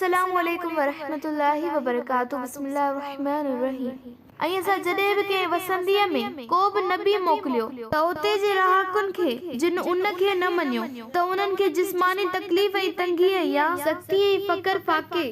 السلام عليڪم ورحمة الله وبرڪاته بسم الله الرحمن الرحيم ۽ اسان جڏهن به ڪنهن وسنديء ۾ ڪو به نبي موڪليو ته اتي جي رهاڪن کي جن ان کي نه مڃيو ته انهن کي جسماني تڪليف ۽ تنگيء يا سختي ۽ فقر فاقي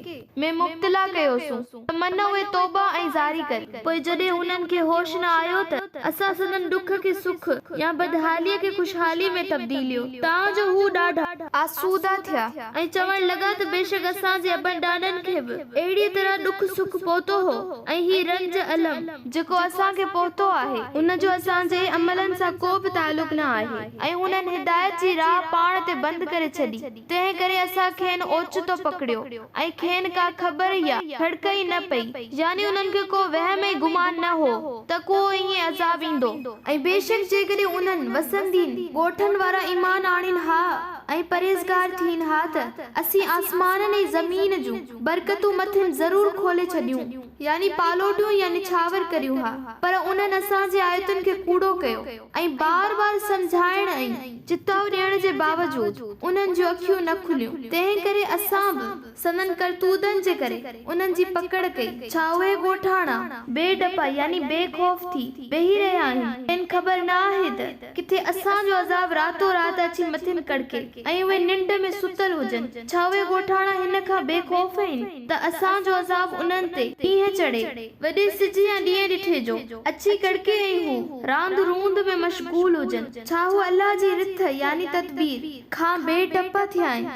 ۾ مبتلا ڪيوسون ته من اهي توبه ۽ زاري ڪن. پوء جڏهن انهن کي هوش نه آيو ته اسان سندن ڏک کي سک يا بدحاليء کي خوشحالي ۾ تبديليو، تان جو هو ڏاڍا. آسودا ٿيا ۽ چوڻ لڳا ته بيشڪ اسان جي ابن ڏاڏن کي به اهڙيء طرح ڏک سک پهتو هو ۽ هي رنج، الم، جيڪو اسان کي پهتو آهي، ان جو اسان جي عملن سان ڪو به تعلق نه آهي ۽ انهن هدايت جي راهه پاڻ تي بند ڪري ڇڏي، تنهن ڪري اسان کين اوچتو پڪڙيو. ۽ کين ڪا خبر يا کڙڪ ئي نه پئي، يعني انهن کي ڪو وهم ۽ گمان نه هو ته ڪو ائين عذاب ايندو. ۽ بيشڪ جيڪڏهن انهن، وسندين، ڳوٺن وارا ايمان آڻين ها ۽ پرهيزگار ٿين ها ته اسين آسمانن ۽ زمين جون برڪتون مٿن ضرور کولي ڇڏيون، يعني پالوٽيون يا نڇاور ڪريون ها، پر انهن اسان جي آيتن کي ڪوڙو ڪيو ۽ بار بار سمجهائڻ ۽. چتاء ڏيڻ جي باوجود انهن جون اکيون نه کليون، تنهن ڪري اسان به سندن ڪرتوتن جي ڪري انهن جي پڪڙ ڪئي. ڇا اهي ڳوٺاڻا بي ڊپا يعني بي خوف ٿي ويهي رهيا آهن؟ کين خبر نه آهي ته ڪٿي اسان جو عذاب راتو رات اچي مٿن ڪڙڪي ۽ اهي ننڊ ۾ ستل هجن. ڇا اهي ڳوٺاڻا هن کان بي خوف آهن ته اسان جو عذاب انهن تي ڏينهن چڙهي، وڏي سج يا ڏينهن ڏٺي جو، اچي ڪڙڪي ۽ هو راند روند ۾ مشغول هجن؟ ڇا هو الله جي رٿ، يعني تدبير، کان بي ڊپا ٿيا آهن؟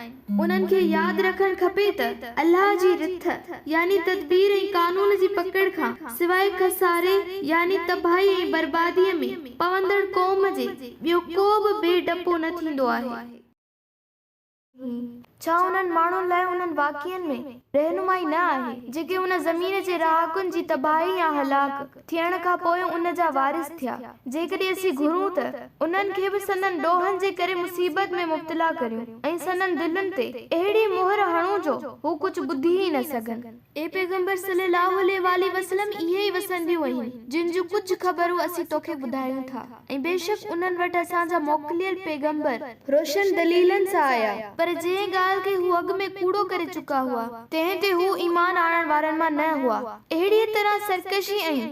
انهن کي ياد رکڻ کپي ته الله جي رٿ، يعني تدبير ۽ قانون جي پڪڙ کان سواء خساري، يعني تباهي ۽ برباديء ۾ پوندڙ قوم جي ٻيو ڪو به بي ڊپو نه ٿيندو آهي. ڇا انهن ماڻهن لاء انهن واقعن ۾ رهنمائي نه آهي، جيڪي ان زمين جي رهاڪن جي تباهي يا هلاڪ ٿيڻ کان پوء ان جا وارث ٿيا؟ جيڪڏهن اسين گهرون ته انهن کي به سندن ڏوهن جي ڪري مصيبت ۾ مبتلا ڪريون ۽ سندن دلين تي اهڙي مهر هڻون جو هو ڪجهه ٻڌي ئي نه سگهن. اي پيغمبر صلّي اللّٰه عليه واٰله وسلّم اهي ئي وسنديون آهن، جن جون ڪجهه خبرون اسين توکي ٻڌايون ٿا. ۽ بيشڪ انهن وٽ اسان جا موڪليل پيغمبر روشن دليلن سان آيا، پر جنهن ڳالهه کي هو اڳ ۾ ڪوڙو ڪري چڪا هئا، تنهن تي هو ايمان آڻڻ وارن مان نه هئا. اهڙيء طرح سرڪشي ۽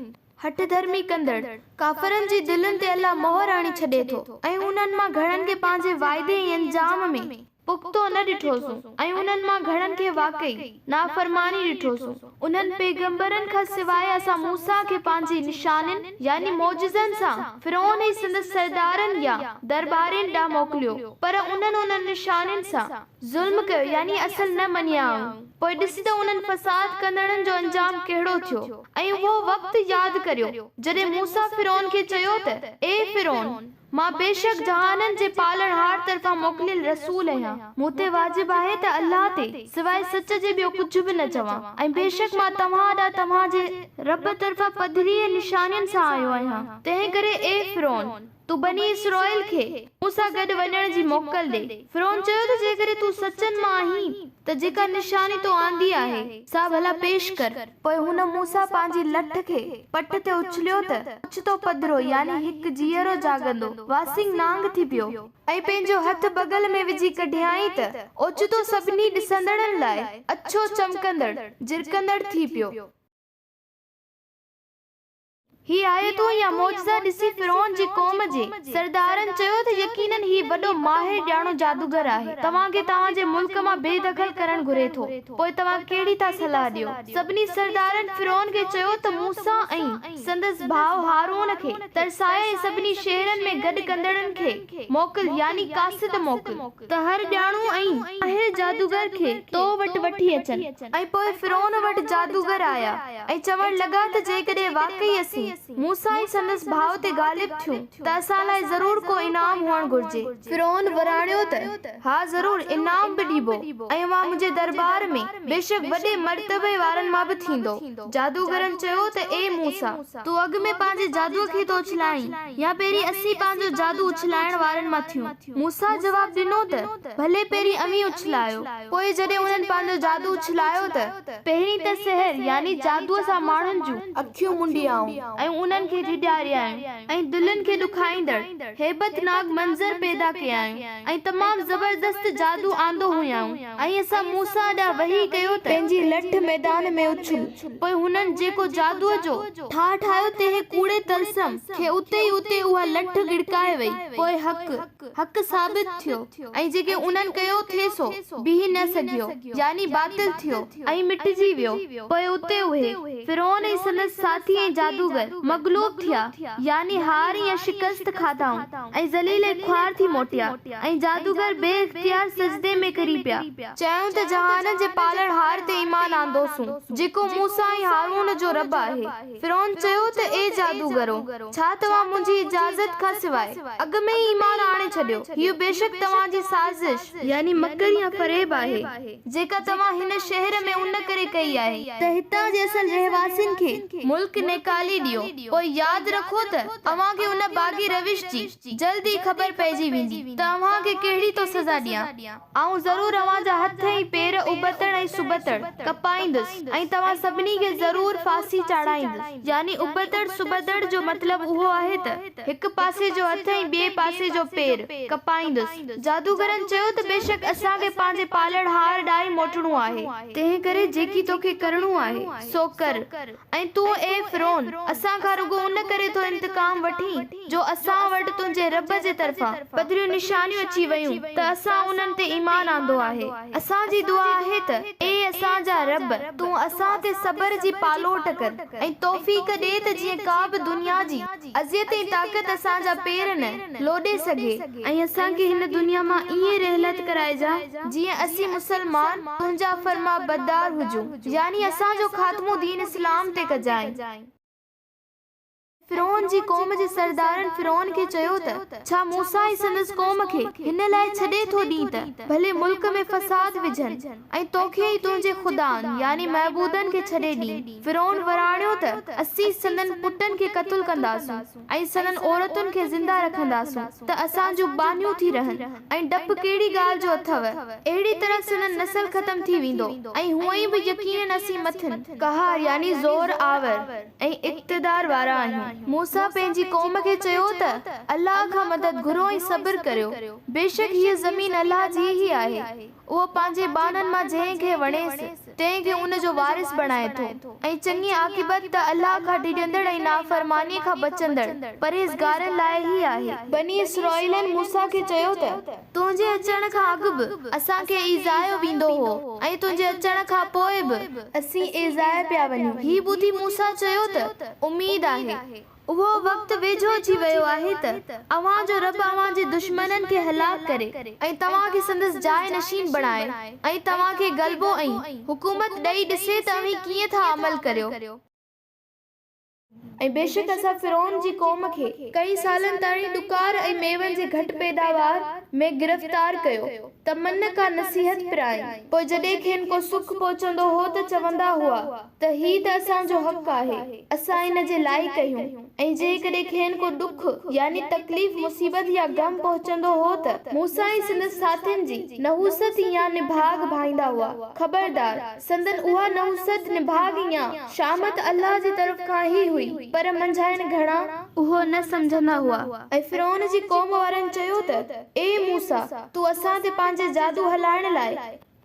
هٺ ڌرمي ڪندڙ ڪافرن جي دلين تي الله مهر هڻي ڇڏي ٿو ۽ انهن مان گهڻن کي پنهنجي وعدي ۽ انجام ۾. پختو نه ڏٺوسون ۽ انهن مان گهڻن کي واقعي نافرماني ڏٺوسون. انهن پيغمبرن کان سواء اسان موسيٰ کي پنهنجي نشانين، يعني معجزن، سان فرعون ۽ سندس سردارن يا درٻارين ڏانهن موڪليو، پر انهن انهن نشانين سان ظلم ڪيو يعني اصل نه مڃيائون. پوء ڏس ته انهن فساد ڪندڙن جو انجام ڪهڙو ٿيو ۽ اهو وقت ياد ڪريو جڏهن موسيٰ فرعون کي چيو ته، اي فرعون! مان بيشڪ جهانن جي پالڻهار طرفان موڪليل رسول آهيان. مون تي واجب آهي ته الله تي سواء سچ جي ٻيو ڪجهه به نه چوان ۽ بيشڪ مان توهان ڏانهن توهان جي رب طرفان پڌرين نشانين سان آيو آهيان. تنهنڪري اي فرعون! تون بني اسرائيل کي مون سان گڏ وڃڻ جي موڪل ڏي. فرعون چيو ته جيڪڏهن تون سچن مان آهين ته جيڪا نشاني تو آندي آهي، سا ڀلا پيش ڪر. پوء هن موسيٰ پنهنجي لٺ کي پٽ تي اڇليو ته اوچتو پڌرو يعني هڪ جيئرو جاڳندو واسينگ نانگ ٿي پيو ۽ پنهنجو هٿ بغل ۾ وجهي ڪڍيائين ته اوچتو سڀني ڏسندڙن لاء اڇو چمڪندڙ جرڪندڙ ٿي پيو. هي آيتون يا معجزا ڏسي فرعون جي قوم جي سردارن چيو ته يقيناً هي وڏو ماهر ڄاڻو جادوگر آهي، توهان کي توهان جي ملڪ مان بي دخل ڪرڻ گهري ٿو، پوء توهان ڪهڙي ٿا صلاح ڏيو؟ سڀني سردارن فرعون کي چيو ته موسيٰ ۽ سندس ڀاء هارون کي ترسائي ۽ سڀني شهرن ۾ گڏ ڪندڙن کي موڪل يعني قاصد موڪل. ته هر ڄاڻو ۽ ماهر جادوگر کي تو وٽ وٺي اچن. ۽ پوء فرعون وٽ جادوگر آيا ۽ چوڻ لڳا ته جيڪڏهن واقعي اسين موسيٰ ۽ سندس ڀاء تي غالب ٿيون ته اسان لاء ضرور ڪو انعام هئڻ گهرجي. فرعون وراڻيو ته، ها ضرور انعام به ڏبو ۽ اوهان منهنجي درٻار ۾ بيشڪ وڏي مرتبي وارن مان به ٿيندؤ. جادوگرن چيو ته اي موسيٰ! تون اڳ ۾ پنهنجي جادوء کي ٿو اڇلائين يا پهرين اسين پنهنجو جادو اڇلائڻ وارن مان ٿيون؟ موسيٰ جواب ڏنو ته، ڀلي پهرين اوهين اڇلايو. پوء جڏهن انهن پنهنجو جادو اڇلايو ته، پهرين ته سحر يعني جادوء سان ماڻهن جون. اکيون منڊيائون. ۽ ۽ انهن کي ڊيڄاريائون ۽ دلين کي ڏکائيندڙ هيبتناڪ منظر پيدا ڪيائون ۽ تمام زبردست جادو آندو هيائون ۽ اسان موسيٰ ڏانهن وحي ڪيو ته. پنهنجي لٺ ميدان ۾ اڇل. پوء هنن جيڪو جادوء جو ٺاهه ٺاهيو تنهن ڪوڙي طلسم کي اتي ئي اتي اها لٺ ڳڙڪائي وئي. پوء حق، حق ثابت ٿيو ۽ جيڪي انهن ڪيو ٿي سو بيهي نه سگهيو، يعني باطل ٿيو ۽ مٽجي ويو. پوء اتي اهي، فرعون ۽ سندس ساٿي ۽ جادوگر، مغلوب ٿيا، يعني هار يا شڪست کاڌائون ۽ ذليل ۽ خوار ٿي موٽيا ۽ جادوگر بي اختيار سجدي ۾ ڪري پيا. چيائون ته جهانن جي پالڻهار تي ايمان آندوسون، جيڪو موسيٰ ۽ هارون جو رب آهي. فرعون چيو ته اي جادوگرو! ڇا توهان منهنجي اجازت کان سواء اڳ ۾ ئي ايمان آڻي ڇڏيو؟ هيء بيشڪ توهان جي سازش، يعني مڪر يا فريب، آهي، جيڪا توهان هن شهر ۾ ان ڪري ڪئي آهي، ته هتان جي اصل رهواسين کي ملڪ نيڪالي ڏيو، پوء ياد رکو ته اوهان کي ان باغي روش جي جلد ئي خبر پئجي ويندي ته اوهان کي ڪهڙي ٿو سزا ڏيان. آئون ضرور اوهان جا هٿ ۽ پير ابتڙ ۽ سبتڙ ڪپائيندس ۽ توهان سڀني کي ضرور ڦاسي چاڙهائيندس. يعني ابتڙ سبتڙ جو مطلب اهو آهي ته هڪ پاسي جو هٿ ۽ ٻئي پاسي جو پير ڪپائيندس. جادوگرن چيو ته بيشڪ اسان کي پنهنجي پالڻهار ڏانهن موٽڻو آهي. تنهنڪري جيڪي توکي ڪرڻو آهي، سو ڪر. ۽ تون اي فرعون! اسان کان رڳو ان ڪري ٿو انتقام وٺين، جو اسان وٽ تنهنجي رب جي طرفان پڌريون نشانيون اچي ويون ته اسان انهن تي ايمان آندو آهي. اسان جي دعا آهي ته اي اسان جا رب! تون اسان تي صبر جي پالوٽ ڪر ۽ توفيق ڏي ته جيئن ڪا به دنيا جي اذيت ۽ طاقت اسان جا پير نه لوڏي سگهي ۽ اسان کي هن دنيا مان ائين رحلت ڪرائجان جيئن اسين مسلمان تنهنجا فرمانبردار هجون يعني اسان جو خاتمو دين اسلام تي ڪجانء. فرعون جي قوم جي سردارن فرعون کي چيو ته، ڇا موسيٰ ۽ سندس قوم کي هن لاء ڇڏي ٿو ڏين ته ڀلي ملڪ ۾ فساد وجهن ۽ توکي ۽ تنهنجي خدائن، يعني معبودن، کي ڇڏي ڏين؟ فرعون وراڻيو ته، اسين سندن پٽن کي قتل ڪنداسون ۽ سندن عورتن کي زنده رکنداسون ته اسان جون ٻانهيون ٿي رهن ۽ ڊپ ڪهڙي ڳالهه جو اٿئو؟ اهڙي طرح سندن نسل ختم ٿي ويندو ۽ هونئن به يقيناً اسين مٿن قهار يعني زور آور ۽ اقتدار وارا آهيون. موسيٰ پنهنجي قوم کي چيو ته، الله کان مدد گهرو ۽ صبر ڪريو، بيشڪ هيء زمين الله جي ئي آهي، اهو پنهنجي ٻانهن مان جنهن کي وڻيس، تنهن کي ان جو وارث بڻائي ٿو ۽ چڱي عاقبت ته الله کان ڊڄندڙ ۽ نافرمانيء کان بچندڙ پرهيزگارن لاء ئي آهي. بني اسرائيلن موسيٰ کي چيو ته. تنهنجي اچڻ کان اڳ به اسان کي ايذايو ويندو هو ۽ تنهنجي اچڻ کان پوء به اسين ايذايا پيا وڃون. هي ٻڌي موسيٰ چيو ته، اميد آهي، اهو وقت ويجهو اچي ويو آهي ته اوهان جو رب اوهان جي دشمنن کي هلاڪ ڪري ۽ توهان کي سندس جاء نشين بڻائي ۽ توهان کي غلبو ۽ حڪومت ڏئي ڏسي ته اوهين ڪيئن ٿا عمل ڪريو. ۽ بيشڪ اسان فرعون جي قوم کي ڪئين سالن تائين ڏڪار ۽ ميون جي گهٽ پيداوار ۾ گرفتار ڪيو ته من ڪا نصيحت پرائين، پوء جڏهن کين ڪو سک پهچندو هو ته چوندا هئا ته هي ته اسان جو حق آهي، اسان ان جي لائق آهيون، ۽ جيڪڏهن کين ڪو ڏک، يعني تڪليف، مصيبت يا غم، پهچندو هو ته موسيٰ ۽ سندس ساٿين جي نحوست يا نڀاڳ ڀائيندا هئا. خبردار! سندن اها نحوست، نڀاڳ يا شامت الله جي طرف کان ئي هئي، پر منجهائن گهڻا. اهو نه سمجهندا هئا. ۽ فرعون جي قوم وارن چيو ته، اي موسيٰ! تون اسان تي پنهنجي جادو هلائڻ لاء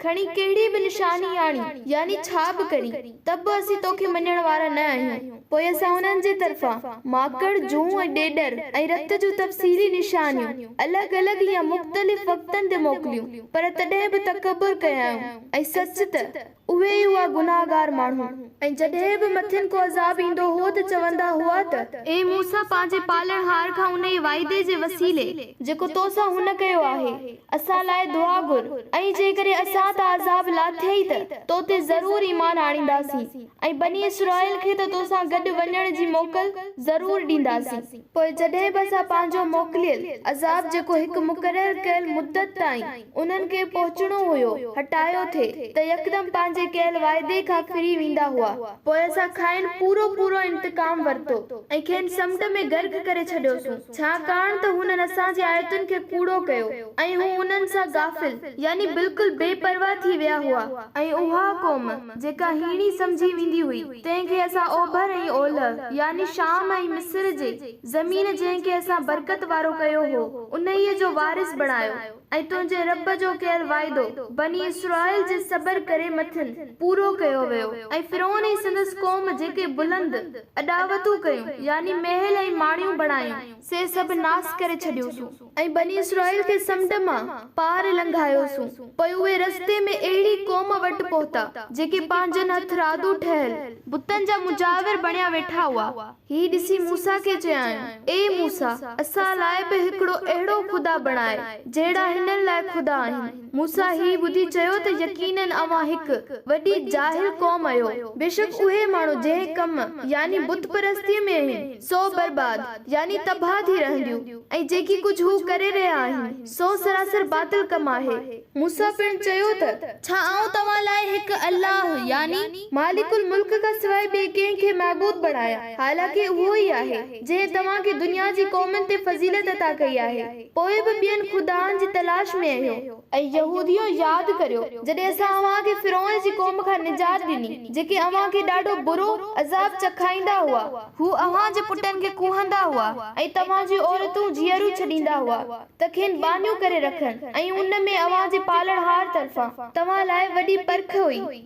کڻي ڪهڙي به نشاني آڻين، يعني ڇا به ڪرين، ته به اسين توکي مڃڻ وارا نه آهيون. پوء اسان انهن جي طرفان ماڪڙ، جون ۽ ڏيڏر ۽ رت جون تفصيلي نشانيون الڳ الڳ يا مختلف وقتن تي موڪليون، پر تڏهن به تڪبر ڪيائون. ۽ سچ ته اهي ئي هئا گناهگار ماڻهو. ۽ جڏهن به مٿن ڪو عذاب ايندو هو ته چوندا هئا ته. اي موسيٰ پنهنجي پالڻهار کان انهيء وعدي جي وسيلي جيڪو تو سان هن ڪيو آهي، اسان لاء دعا گهر، ۽ جيڪڏهن اسان تان عذاب لاٿيئي ته تو تي ضرور ايمان آڻينداسين، ۽ بني اسرائيل کي ته تو سان گڏ وڃڻ جي موڪل ضرور ڏينداسين. پوء جڏهن به اسان پنهنجو موڪليل عذاب جيڪو هڪ مقرر ڪيل مدت تائين انهن کي پهچڻو هيو، هٽايو ٿي، ته يڪدم پنهنجي ڪيل واعدي کان ڦري ويندا هئا. پوء اسان کانئن پورو پورو انتقام ورتو ۽ کين سمنڊ ۾ غرق ڪري ڇڏيوسون، ڇاڪاڻ ته هنن اسان جي آيتن کي ڪوڙو ڪيو ۽ هو انهن سان غافل، يعني بلڪل بي پرواهه. پرواهه ٿي ويا هئا. ۽ اها قوم، جيڪا هيڻي سمجهي ويندي هئي، تنهن کي اسان اوڀر ۽ اولهه، يعني شام ۽ مصر جي، زمين جنهن کي اسان برڪت وارو ڪيو هو، انهيء جو وارث بڻايو، ۽ تنهنجي رب جو ڪيل وعدو، بني اسرائيل جي صبر ڪري مٿن، پورو ڪيو ويو. ۽ فرعون ۽ سندس قوم جيڪي بلند اڏاوتون ڪيون، يعني محل ۽ ماڙيون بڻايون، سي سڀ ناس ڪري ڇڏيوسون. ۽ بني اسرائيل کي سمنڊ مان پار لنگهايوسون، پوء اهي رستي ۾ اهڙي قوم وٽ پهتا، جيڪي پنهنجن هٿرادو ٺهيل بتن جا مجاور بڻيا ويٺا هئا. هي ڏسي موسيٰ کي چيائون، اي موسيٰ! اسان لاء به هڪڙو اهڙو خدا بڻاء، جهڙا هنن لاء خدا آهن. موسيٰ هي ٻڌي چيو ته يقيناً اوهان هڪ وڏي جاهل قوم آهيو. بيشڪ اهي ماڻهو جنهن ڪم، يعني بت پرستيء، ۾ آهن، سو برباد، يعني تباهه، ٿي رهنديون. ۽ جيڪي ڪجهه هو ڪري رهيا آهن، سو سراسر باطل ڪم آهي. موسيٰ پڻ چيو ته، ڇا آئون توهان لاء هڪ الله، يعني مالڪ الملڪ، کان سواء ٻئي ڪنهن کي معبود بڻايان، حالانڪه اهو ئي آهي، جنهن توهان کي دنيا جي قومن تي فضيلت عطا ڪئي آهي، پوء به ٻين خدائن جي تلاش ۾ آهيو. اي يهوديو! ياد ڪريو، جڏهن اسان اوهان کي فرعون جي قوم کان نجات ڏني، جيڪي اوهان کي ڏاڍو برو عذاب چکائيندا هئا. هو اوهان جي پٽن کي ڪهندا هئا ۽ توهان جون عورتون جيئريون ڇڏيندا هئا ته کين ٻانهيون ڪري رکن ۽ ان ۾ اوهان جي پالڻهار طرفان توهان لاء وڏي پرک هئي.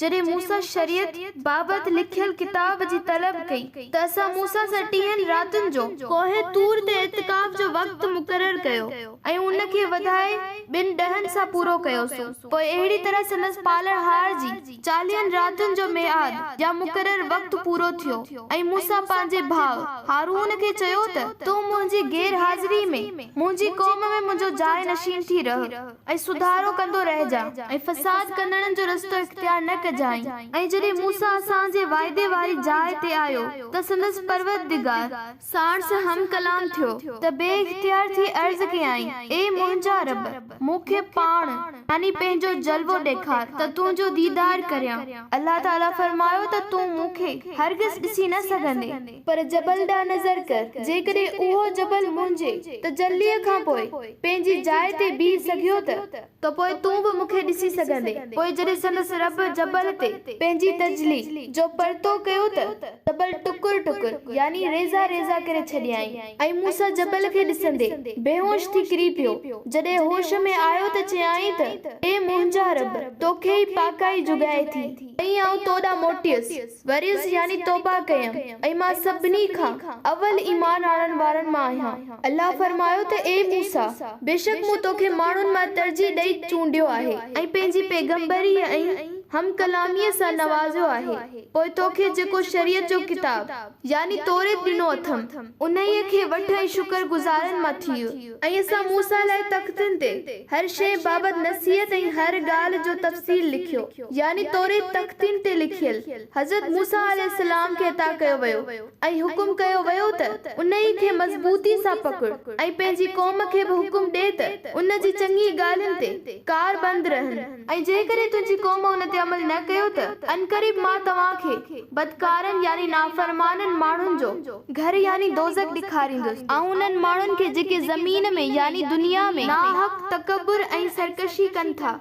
جڏهن موسيٰ شريعت بابت لکيل ڪتاب جي طلب ڪئي ته اسان موسيٰ سان ٽيهن راتن جو ڪوه طور تي اعتڪاف جو وقت مقرر ڪيو ۽ ان کي وڌائي ٻن ڏهن سان پورو ڪيوسون. پوء اهڙي طرح سندس پالڻهار جي چاليهن راتن جو ميعاد يا مقرر وقت پورو ٿيو ۽ موسيٰ پنهنجي ڀاء هارون کي چيو ته تون منهنجي غير حاضري ۾ منهنجي قوم ۾ منهنجو جاء نشين ٿي رهه. ۽ سڌارو ڪندو رهجان ۽ فساد ڪندڙن جو رستو اختيار نه ڪجانء. ۽ جڏهن موسيٰ اسان جي وعدي واري جاء تي آيو ته سندس پروردگار ساڻس هم ڪلام ٿيو ته بي اختيار ٿي عرض ڪيائين، اي منهنجا رب! مون کي پاڻ، يعني پنهنجو جلوو ڏيکار ته تنهنجو ديدار ڪريان. الله تعاليٰ فرمايو ته تون مون کي هرگز ڏسي نه سگهندين. پر جبل ڏانهن نظر ڪر، جيڪڏهن اهو جبل منهنجي تجليء کان پوء پنهنجي جاء تي بيهي سگهيو ته، ته پوء تون به مون کي ڏسي سگهندين. پوء جڏهن سندس رب جبل تي پنهنجي تجلي جو پرتو ڪيو ته، جبل ٽڪر ٽڪر يعني ريزا ريزا ڪري ڇڏيائين ۽ موسيٰ جبل کي ڏسندي بيهوش ٿي ڪري پيو. جڏهن هوش ۾ آيو ته چيائين ته، اي منهنجا رب! توکي ئي پاڪائي جڳائي ٿي ۽ آئون تو ڏانهن موٽيس. وريس يعني توبه ڪيم ۽ مان سڀني کان اول ايمان آڻڻ وارن مان آهيان. الله فرمايو ته اي موسيٰ! بيشڪ مون توکي ماڻهن مان ترجيح ڏئي چونڊيو آهي ۽ پنهنجي پيغمبريء ۽ هم ڪلاميء سان نوازيو آهي، پوء توکي جيڪو شريعت جو ڪتاب، يعني توريت، ڏنو اٿم، انهيء کي وٺ ۽ شڪر گذارن مان ٿيء. ۽ اسان موسيٰ لاء تختين تي هر شيء بابت نصيحت ۽ هر ڳالهه جو تفصيل لکيو، يعني توريت تختين تي لکيل، حضرت موسيٰ عليه السلام کي عطا ڪيو ويو ۽ حڪم ڪيو ويو ته انهي کي مضبوطي سان پڪڙ ۽ پنهنجي قوم کي به حڪم ڏي ته ان جي چڱي ڳالهين تي ڪاربند رهن. ۽ جيڪڏهن تنهنجي قوم ان تي عمل نه ڪيو ته عنقريب مان توهان کي بدڪارن يعني نافرمانن ماڻهن جو گهر يعني دوزخ ڏيکاريندس. آئون انهن ماڻهن کي جيڪي زمين ۾، يعني دنيا ۾، ناحق تڪبر ۽ سرڪشي ڪن ٿا،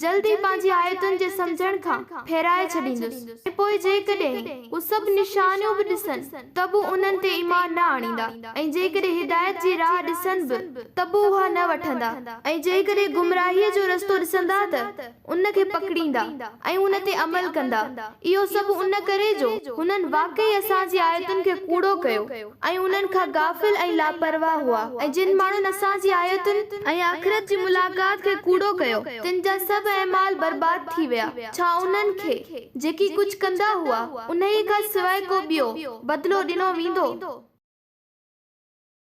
جلد ئي پنهنجي آيتن جي سمجهڻ کان ڦيرائي ڇڏيندس ۽ پوء جيڪڏهن هو سڀ نشانيون به ڏسن ته به انهن تي ايمان نه آڻيندا ۽ جيڪڏهن هدايت جي راهه ڏسن به ته به اها نه وٺندا ۽ جيڪڏهن گمراهيء جو رستو ڏسندا ته ان کي پڪڙيندا ۽ ان تي عمل ڪندا، اهو سڀ ان ڪري جو هنن واقعي اسان جي آيتن کي ڪوڙو ڪيو ۽ انهن کان غافل ۽ لاپرواهه هئا ۽ جن ماڻهن اسان جي آيتن ۽ آخرت جي ملاقات کي ڪوڙو ڪيو تن جا سڀ اعمال برباد ٿي ويا، ڇا انهن کي جيڪي ڪجهه ڪندا هئا انهيء کان سواء ڪو ٻيو بدلو ڏنو ويندو؟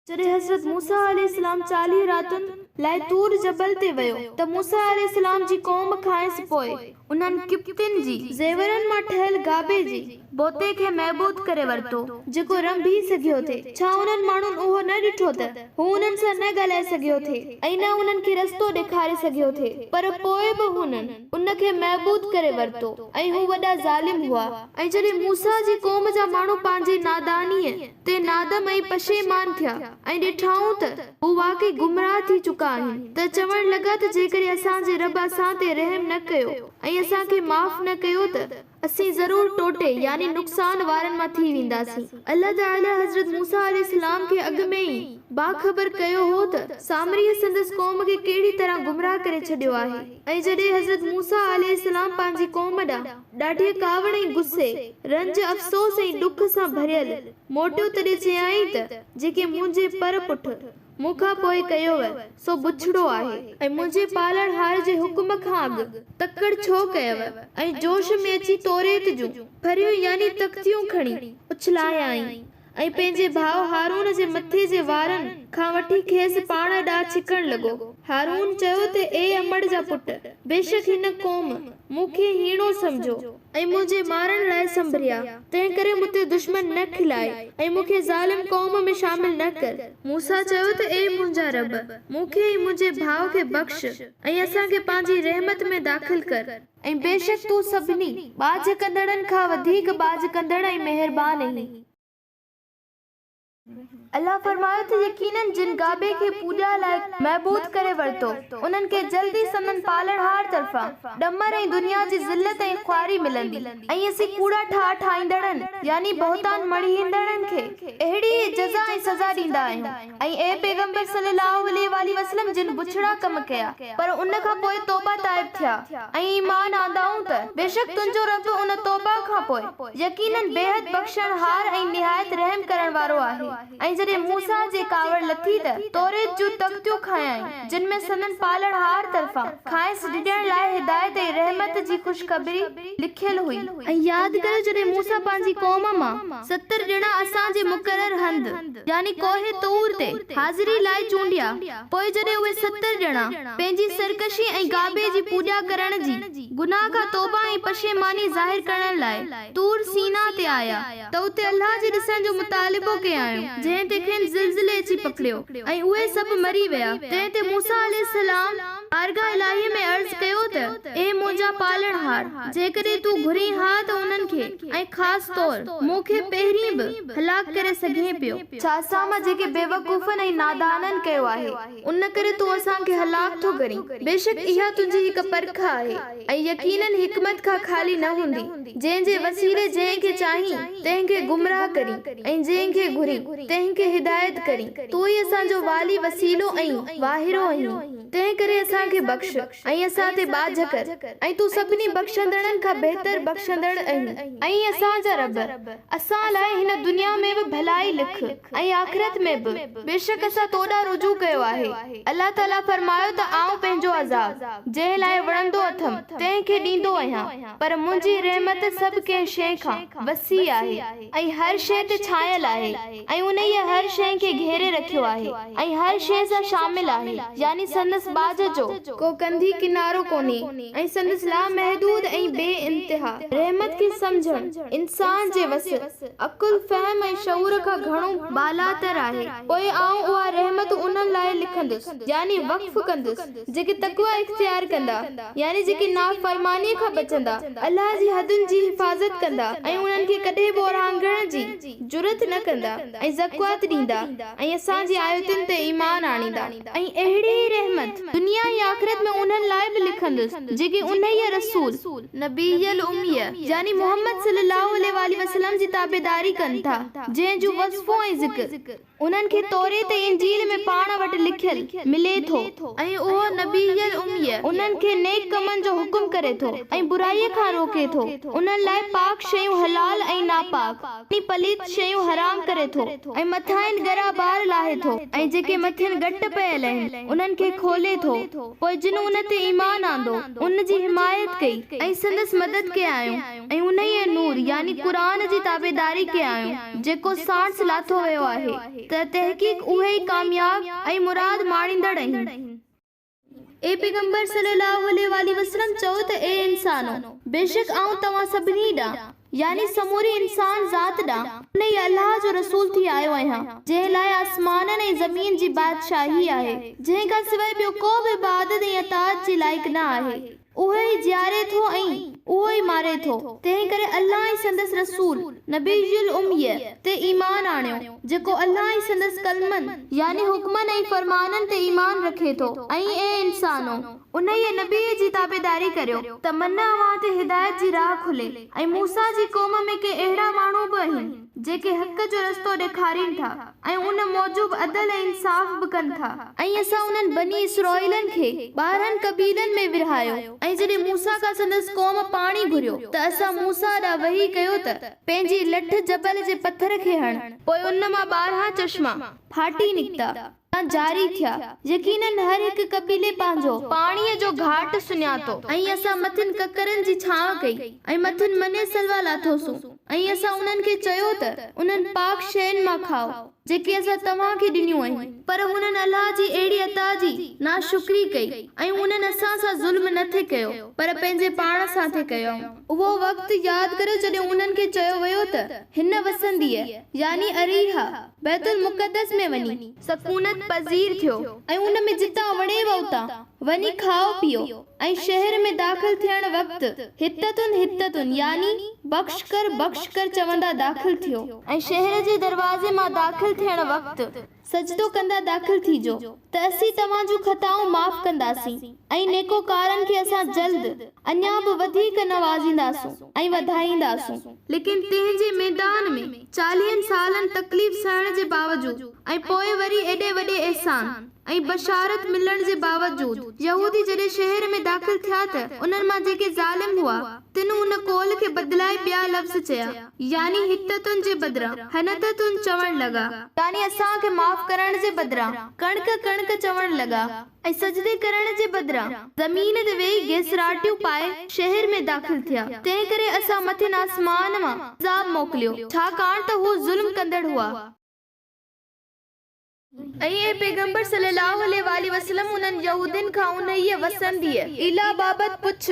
جڏهن حضرت موسيٰ عليه السلام 40 راتن لاء طور جبل تي ويو ته موسيٰ عليه السلام جي قوم کانئس پوء انهن قبطين جي زيورن مان ٺهيل گابي جي بوتي کي معبود ڪري ورتو، جيڪو رنڀي سگهيو ٿي. ڇا انهن ماڻهن اهو نه ڏٺو ته هو انهن سان نه ڳالهائي سگهيو ٿي ۽ نه انهن کي رستو ڏيکاري سگهيو ٿي، پر پوء به هنن ان کي معبود ڪري ورتو ۽ هو وڏا ظالم هئا. ۽ جڏهن موسيٰ جي قوم جا ماڻهو پنهنجي نادانيء تي نادم ۽ پشيمان ٿيا ۽ ڏٺائون ته هو واقعي گمراهه ٿي چڪا آهن ته چوڻ لڳا ته جيڪڏهن اسان جي رب اسان تي رحم نه ڪيو ۽ اسان کي معاف نه ڪيو ته اسين ضرور ٽوٽي يعني نقصان وارن مان ٿي وينداسين. الله تعاليٰ حضرت موسيٰ عليه السلام کي اڳ ۾ ئي باخبر ڪيو هو ته سامريء سندس قوم کي ڪهڙي طرح گمراهه ڪري ڇڏيو آهي ۽ جڏهن حضرت موسيٰ عليه السلام پنهنجي قوم ڏانهن ڏاڍيء ڪاوڙ ۽ غصي، رنج، افسوس ۽ ڏک سان ڀريل موٽيو تڏهن چيائين ته جيڪي منهنجي پر پٺ مون کان پوء ڪيوء، سو بڇڙو آهي. ۽ منهنجي پالڻهار جي حڪم کان اڳ تڪڙ ڇو ڪيوء؟ ۽ جوش ۾ اچي توريت جون ڦريون يعني تختيون کڻي اڇلايائين، ۽ پنهنجي ڀاء هارون جي مٿي جي وارن کان وٺي کيس پاڻ ڏانهن ڇڪڻ لڳو. هارون چيو ته اي امڙ جا پٽ! بيشڪ هن قوم مون کي هيڻو سمجهيو. ۽ منهنجي مارڻ لاء سنڀريا، تنهنڪري مون تي دشمن نه کلاء، ۽ مون کي ظالم قوم ۾ شامل نه ڪر. موسيٰ چيو ته اي منهنجا رب! مون کي ۽ منهنجي ڀاء کي بخش، ۽ اسان کي پنهنجي رحمت ۾ داخل ڪر. ۽ بيشڪ تون سڀني ٻاجهه ڪندڙن کان وڌيڪ ٻاجهه ڪندڙ ۽ مهربان آهين. الله فرمايو ته يقيناً جن گابي کي پوڄا لاء معبود ڪري ورتو انهن کي جلد ئي سندن پالڻهار طرفان ڏمر ۽ دنيا جي ذلت ۽ خواري ملندي ۽ اسين ڪوڙا ٺاهه ٺاهيندڙن يعني بهتان مڙهيندڙن کي اهڙي ئي جزا ۽ سزا ڏيندا آهيون ۽ اي پيغمبر صلي الله عليه واٰله وسلم جن بڇڙا ڪم ڪيا پر ان کان پوء توبه تائب ٿيا ۽ ايمان آندائون ته بيشڪ تنهنجو رب ان توبه کان پوء يقيناً بيحد بخشڻهار ۽ نهايت رحم ڪرڻ وارو آهي. ۽ جڏهن موسيٰ جي ڪاوڙ لٿي ته، توريت جون تختيون کنيائين، جن ۾ سندن پالڻهار طرفان، کانئس ڊڄڻ لاء هدايت ۽ رحمت جي خوشخبري لکيل هئي. ۽ ياد ڪريو جڏهن موسيٰ پنهنجي قوم مان 70 ڄڻا اسان جي مقرر هنڌ، يعني ڪوهه طور تي، حاضري لاء چونڊيا، پوء جڏهن اهي 70 ڄڻا، پنهنجي سرڪشي ۽ گابي جي پوڄا ڪرڻ جي، گناهه کان توبه ۽ پشيماني ظاهر ڪرڻ لاء طور سينا تي آيا ته اتي الله جي ڏسڻ جو مطالبو ڪيائون، جنهن تي کين زلزلي اچي پڪڙيو ۽ اهي سڀ مري ويا، تنهن تي موسيٰ عليه السلام بارگاهه الاهيء ۾ عرض ڪيو ته اي منهنجا پالڻهار! جيڪڏهن تون گهرين ها ته انهن کي ۽ خاص طور مون کي پهرين به هلاڪ ڪري سگهين پيو. ڇا اسان مان جيڪي بيوقوفن ۽ نادانن ڪيو آهي، ان ڪري تون اسان کي هلاڪ ٿو ڪرين. بيشڪ اها تنهنجي هڪ پرک آهي ۽ يقيناً حڪمت کان خالي نه هوندي، جنهن جي وسيلي جنهن کي چاهين، تنهن کي گمراهه ڪرين ۽ جنهن کي گهرين، تنهن کي هدايت ڪرين. تون ئي اسان جو والي، وسيلو ۽ واهرو آهين، تنهن ڪري اسان کي بخش ۽ اسان تي ٻاجهه ڪر ۽ تون سڀني بخشندڙن کان بهتر بخشندڙ آهين. اي اسان جا رب! اسان لاء هن دنيا ۾ به ڀلائي لک ۽ آخرت ۾ به، بيشڪ اسان تو ڏانهن رجوع ڪيو آهي. الله تعاليٰ فرمايو ته آئون پنهنجو عذاب، جنهن لاء وڻندو اٿم، تنهن کي ڏيندو آهيان، پر منهنجي رحمت سڀ ڪنهن شيء کان وسيع آهي ۽ هر شيء تي ڇانيل آهي ۽ انهيء هر شيء کي گهيري رکيو آهي ۽ هر شيء سان شامل آهي، يعني سندس ٻاجهه جو ڪو ڪنڌي ڪنارو ڪونهي ۽ سندس لامحدود ۽ بي انتها رحمت کي سمجهڻ انسان جي وس، عقل، فهم ۽ شعور کان گهڻو بالاتر آهي. پوء آئون اها رحمت انهن لاء لکندس، يعني وقف ڪندس، جيڪي تقويٰ اختيار ڪندا، يعني جيڪي نافرمانيء کان بچندا، الله جي حدن جي حفاظت ڪندا ۽ انهن کي ڪڏهن به اورانگهڻ جي جرئت نه ڪندا ۽ زڪوات ڏيندا ۽ اسان جي آيتن تي ايمان آڻيندا. ۽ اهڙي ئي رحمت دنيا ۽ آخرت ۾ انهن لاء به لکندس، جيڪي انهيء رسول، نبي الاميء يعني محمد صلي الله عليه واٰله وسلم جي تابعداري ڪن ٿا، جنهن جون وصفون ۽ ذڪر انهن کي توريت ۽ انجيل ۾ پاڻ وٽ لکيل ملي ٿو. ۽ اهو نبي الاميء انهن کي نيڪ ڪمن جو حڪم ڪري ٿو ۽ برائيء کان روڪي ٿو، انهن لاء پاڪ شيون حلال ۽ ناپاڪ يعني پليت شيون حرام ڪري ٿو ۽ مٿانئن ڳرا بار لاهي ٿو ۽ جيڪي مٿين ڳٽ پيل آهن انهن کي کولي ٿو. پوء جن ان تي ايمان آندو، ان جي حمايت ڪئي ۽ سندس مدد ڪيائون ۽ انهيء نور، يعني قرآن، جي تابعداري ڪيائون، جيڪو ساڻس لاٿو ويو آهي، ته تحقيق اهي ئي ڪامياب ۽ مراد ماڻيندڙ آهن. اي پيغمبر صلّي اللّٰه عليه واٰله وسلّم چئو ته اي انسانو! بيشڪ آئون توهان سڀني ڏانهن. يعني سموري انسان ذات ڏانهن، انهيء الله جو رسول ٿي آيو آهيان، جنهن لاء آسمانن ۽ زمين جي بادشاهي آهي، جنهن کان سواء ٻيو ڪو به عبادت ۽ اطاعت جي لائق نه آهي. اهو ئي جياري ٿو ۽ اهو ئي ماري ٿو، تنهنڪري الله ۽ سندس رسول، نبي الاميء، تي ايمان آڻيو، جيڪو الله ۽ سندس ڪلمن، يعني حڪمن ۽ فرمانن، تي ايمان رکي ٿو ۽ اي انسانو! انهيء نبيء جي تابعداري ڪريو ته من اوهان تي هدايت جي راهه کلي ۽ موسيٰ جي قوم ۾ ڪي اهڙا ماڻهو به آهن، جيڪي حق جو رستو ڏيکارين ٿا ۽ ان موجب عدل ۽ انصاف به ڪن ٿا. ۽ اسان انهن بني اسرائيلن کي 12 قبيلن ۾ ورهايو، ۽ جڏهن موسيٰ کان سندس قوم پاڻي گهريو ته اسان موسيٰ ڏانهن وحي ڪيو ته، پنهنجي لٺ جبل جي پٿر کي هڻ. پوء ان مان 12 چشما ڦاٽي نڪتا. يا جاري ٿيا. يقيناً هر هڪ قبيلي پنهنجو. پاڻيء جو گهاٽ سڃاتو. ۽ اسان مٿن ڪڪرن جي ڇانو ڪئي ۽ مٿن من سلويٰ لاٿوسون ۽ اسان انهن کي چيو ته انهن پاڪ شين مان کائو جيڪي اسان توهان کي ڏنيون آهن. پر هنن الله جي اهڙي عطا جي ناشڪري ڪئي ۽ انهن اسان سان ظلم نه ٿي ڪيو پر پنهنجي پاڻ سان ٿي ڪيائون. اهو وقت ياد ڪريو جڏهن انهن کي چيو ويو ته هن وسنديء، يعني اريحا، بيت المقدس ۾ وڃي. سڪونت پذير ٿيو ۽ ان ۾ جتان وڻيو اتان وڃي کائو پيئو ۽ شهر ۾ داخل ٿيڻ وقت حطة حطة يعني بخش ڪر بخش ڪر چوندا داخل ٿيو. ۽ شهر جي دروازي مان داخل ٿيڻ وقت سجدو ڪندا داخل ٿيجو ته اسين توهان جون خطائون معاف ڪنداسين ۽ نيڪوڪارن کي اسان جلد اڃا به وڌيڪ نوازينداسون ۽ وڌائينداسون. ليڪن تنهن جي ميدان ۾ چاليهن سالن تڪليف سهڻ جي باوجود ۽ پوء وري ايڏي وڏي احسان ۽ بشارت ملڻ جي باوجود يهودي جڏهن شهر ۾ داخل ٿيا ته انهن مان جيڪي ظالم هئا تن ان قول کي بدلائي ٻيا لفظ چيا يعني حطة جي بدران حنطة چوڻ لڳا. يعني اسان کي معاف ڪرڻ جي بدران ڪڻڪ ڪڻڪ چوڻ لڳا. ۽ سجدي ڪرڻ جي بدران زمين تي ويهي گيسراٽيون پائي شهر ۾ داخل ٿيا، تنهنڪري اسان مٿين آسمان مان عذاب موڪليو، ڇاڪاڻ ته هو ظلم ڪندڙ هئا. ۽ اي پيغمبر صلّي اللّٰه عليه واٰله وسلّم انهن يهودين کان انهيء وسنديء، ايلا، بابت پڇ،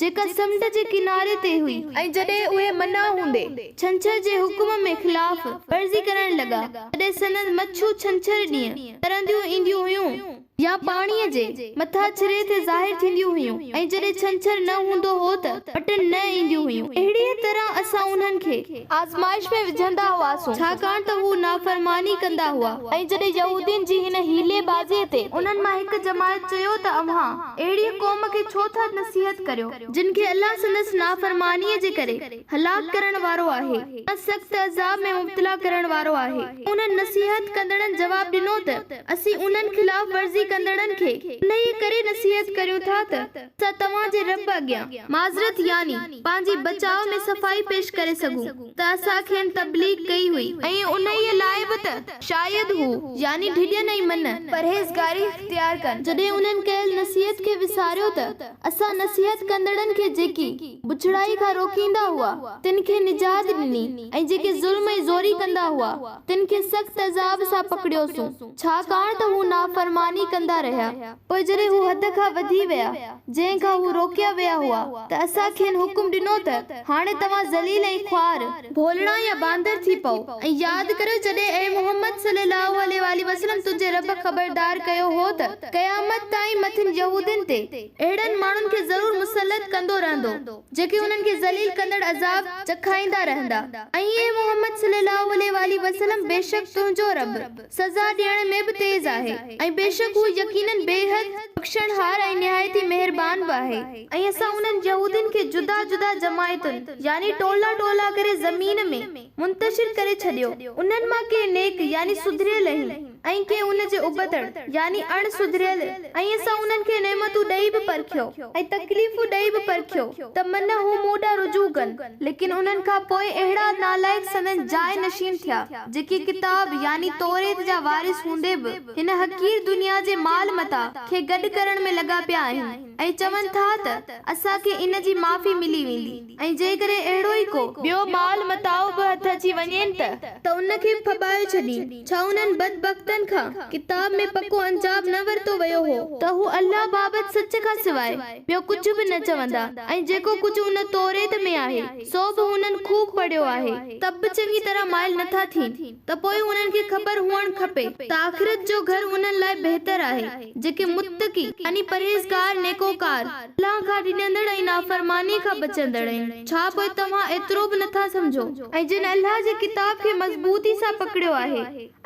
جيڪا سمنڊ جي ڪناري تي هئي. ۽ جڏهن اهي منع هوندي ڇنڇر جي حڪم ۾ خلاف ورزي ڪرڻ لڳا، تڏهن سندن مڇون ڇنڇر ڏينهن ترنديون اينديون هيون يا پاڻيء جي مٿاڇري تي ظاهر ٿينديون هيون ۽ جڏهن ڇنڇر نه هوندو هو ته وٽن نه اينديون هيون. اهڙيء طرح اسان انهن کي آزمائش ۾ وجهندا هئاسون، ڇاڪاڻ ته هو نافرماني ڪندا هئا. ۽ جڏهن يهودين جي هن حيلي بازيء تي انهن مان هڪ جماعت چيو ته اوهان اهڙيء قوم کي ڇو ٿا نصيحت ڪريو، جن کي الله سندس نافرمانيء جي ڪري هلاڪ ڪرڻ وارو آهي يا سخت عذاب ۾ مبتلا ڪرڻ وارو آهي؟ انهن نصيحت ڪندڙن جواب ڏنو ته، اسين انهن خلاف ورزي ڪندڙن کي انهيء ڪري نصيحت ڪريون ٿا ته اسان توهان جي رب اڳيان معذرت يعني پنهنجي بچاء ۾ صفائي پيش ڪري سگهون ته اسان کين تبليغ ڪئي هئي ۽ انهيء لاء به ته شايد هو، يعني ڊڄن ۽ من، پرهيزگاري اختيار ڪن. جڏهن انهن ڪيل نصيحت کي وساريو ته اسان نصيحت ڪندڙن کي جيڪي، بڇڙائي کان، روڪيندا هئا، تن کي نجات ڏني ۽ جيڪي ظلم ۽ زوري ڪندا هئا، تن کي سخت عذاب سان پڪڙيوسون، ڇاڪاڻ ته هو نافرماني ڪندا رهيا. پوء جڏهن هو حد کان وڌي ويا، جنهن کان هو روڪيا ويا هئا، ته اسان کين حڪم ڏنو ته، هاڻي توهان ذليل ۽ خوار، ڀولڙا يا باندر ٿي پئو ۽ ياد ڪريو جڏهن اي محمد صلّي اللّٰه عليه واٰله وسلّم تنهنجي رب خبردار ڪيو هو ته قيامت تائين مٿن يهودين تي اهڙن ماڻهن کي ضرور مسلط ڪندو رهندو جيڪي انهن کي ذليل ڪندڙ عذاب چکائيندا رهندا ۽ اي محمد صلّي اللّٰه عليه واٰله وسلّم بيشڪ تنهنجو رب سزا ڏيڻ ۾ به تيز آهي ۽ بيشڪ هو يقيناً بيحد بخشڻهار ۽ نهايت ئي مهربان به آهي. ۽ اسان انهن يهودين کي جدا جدا جماعتن، يعني ٽولا ٽولا ڪري زمين ۾، منتشر ڪري ڇڏيو، انهن مان ڪي نيڪ، يعني سڌريل، آهن ۽ ڪي ان جي ابتڙ، يعني اڻ سڌريل، ۽ اسان انهن کي نعمتون ڏئي به پرکيو ۽ تڪليفون ڏئي به پرکيو ته من هو مون ڏانهن رجوع ڪن، ليڪن انهن کان پوء اهڙا نالائق سندن جاء نشين ٿيا. جيڪي ڪتاب يعني توريت جا وارث هوندي به هن حقير دنيا جي مال متاع کي گڏ ڪرڻ ۾ لڳا پيا آهن ۽ چون ٿا ته اسان کي ان جي معافي ملي ويندي ۽ جيڪڏهن اهڙو ئي ڪو ٻيو مال متاع به هٿ اچي وڃين ته ته ان کي ڦٻايو ڇڏين. ڇا انهن بدبختن. انهن کان ڪتاب ۾ پڪو انجام نه ورتو ويو هو ته هو الله بابت سچ کان سواء ٻيو ڪجهه به نه چوندا ۽ جيڪو ڪجهه ان توريت ۾ آهي سو به هنن خوب پڙهيو آهي ته به چڱي طرح مائل نٿا ٿين ته پوء انهن کي خبر هئڻ کپي ته آخرت جو گهر انهن لاء بهتر آهي جيڪي متقي يعني پرهيزگار نيڪوڪار الله کان ڊڄندڙ ۽ نافرماني کان بچندڙ آهن. ڇا پوء توهان ايترو به نٿا سمجهو؟ ۽ جن الله جي ڪتاب کي مضبوطي سان پڪڙيو آهي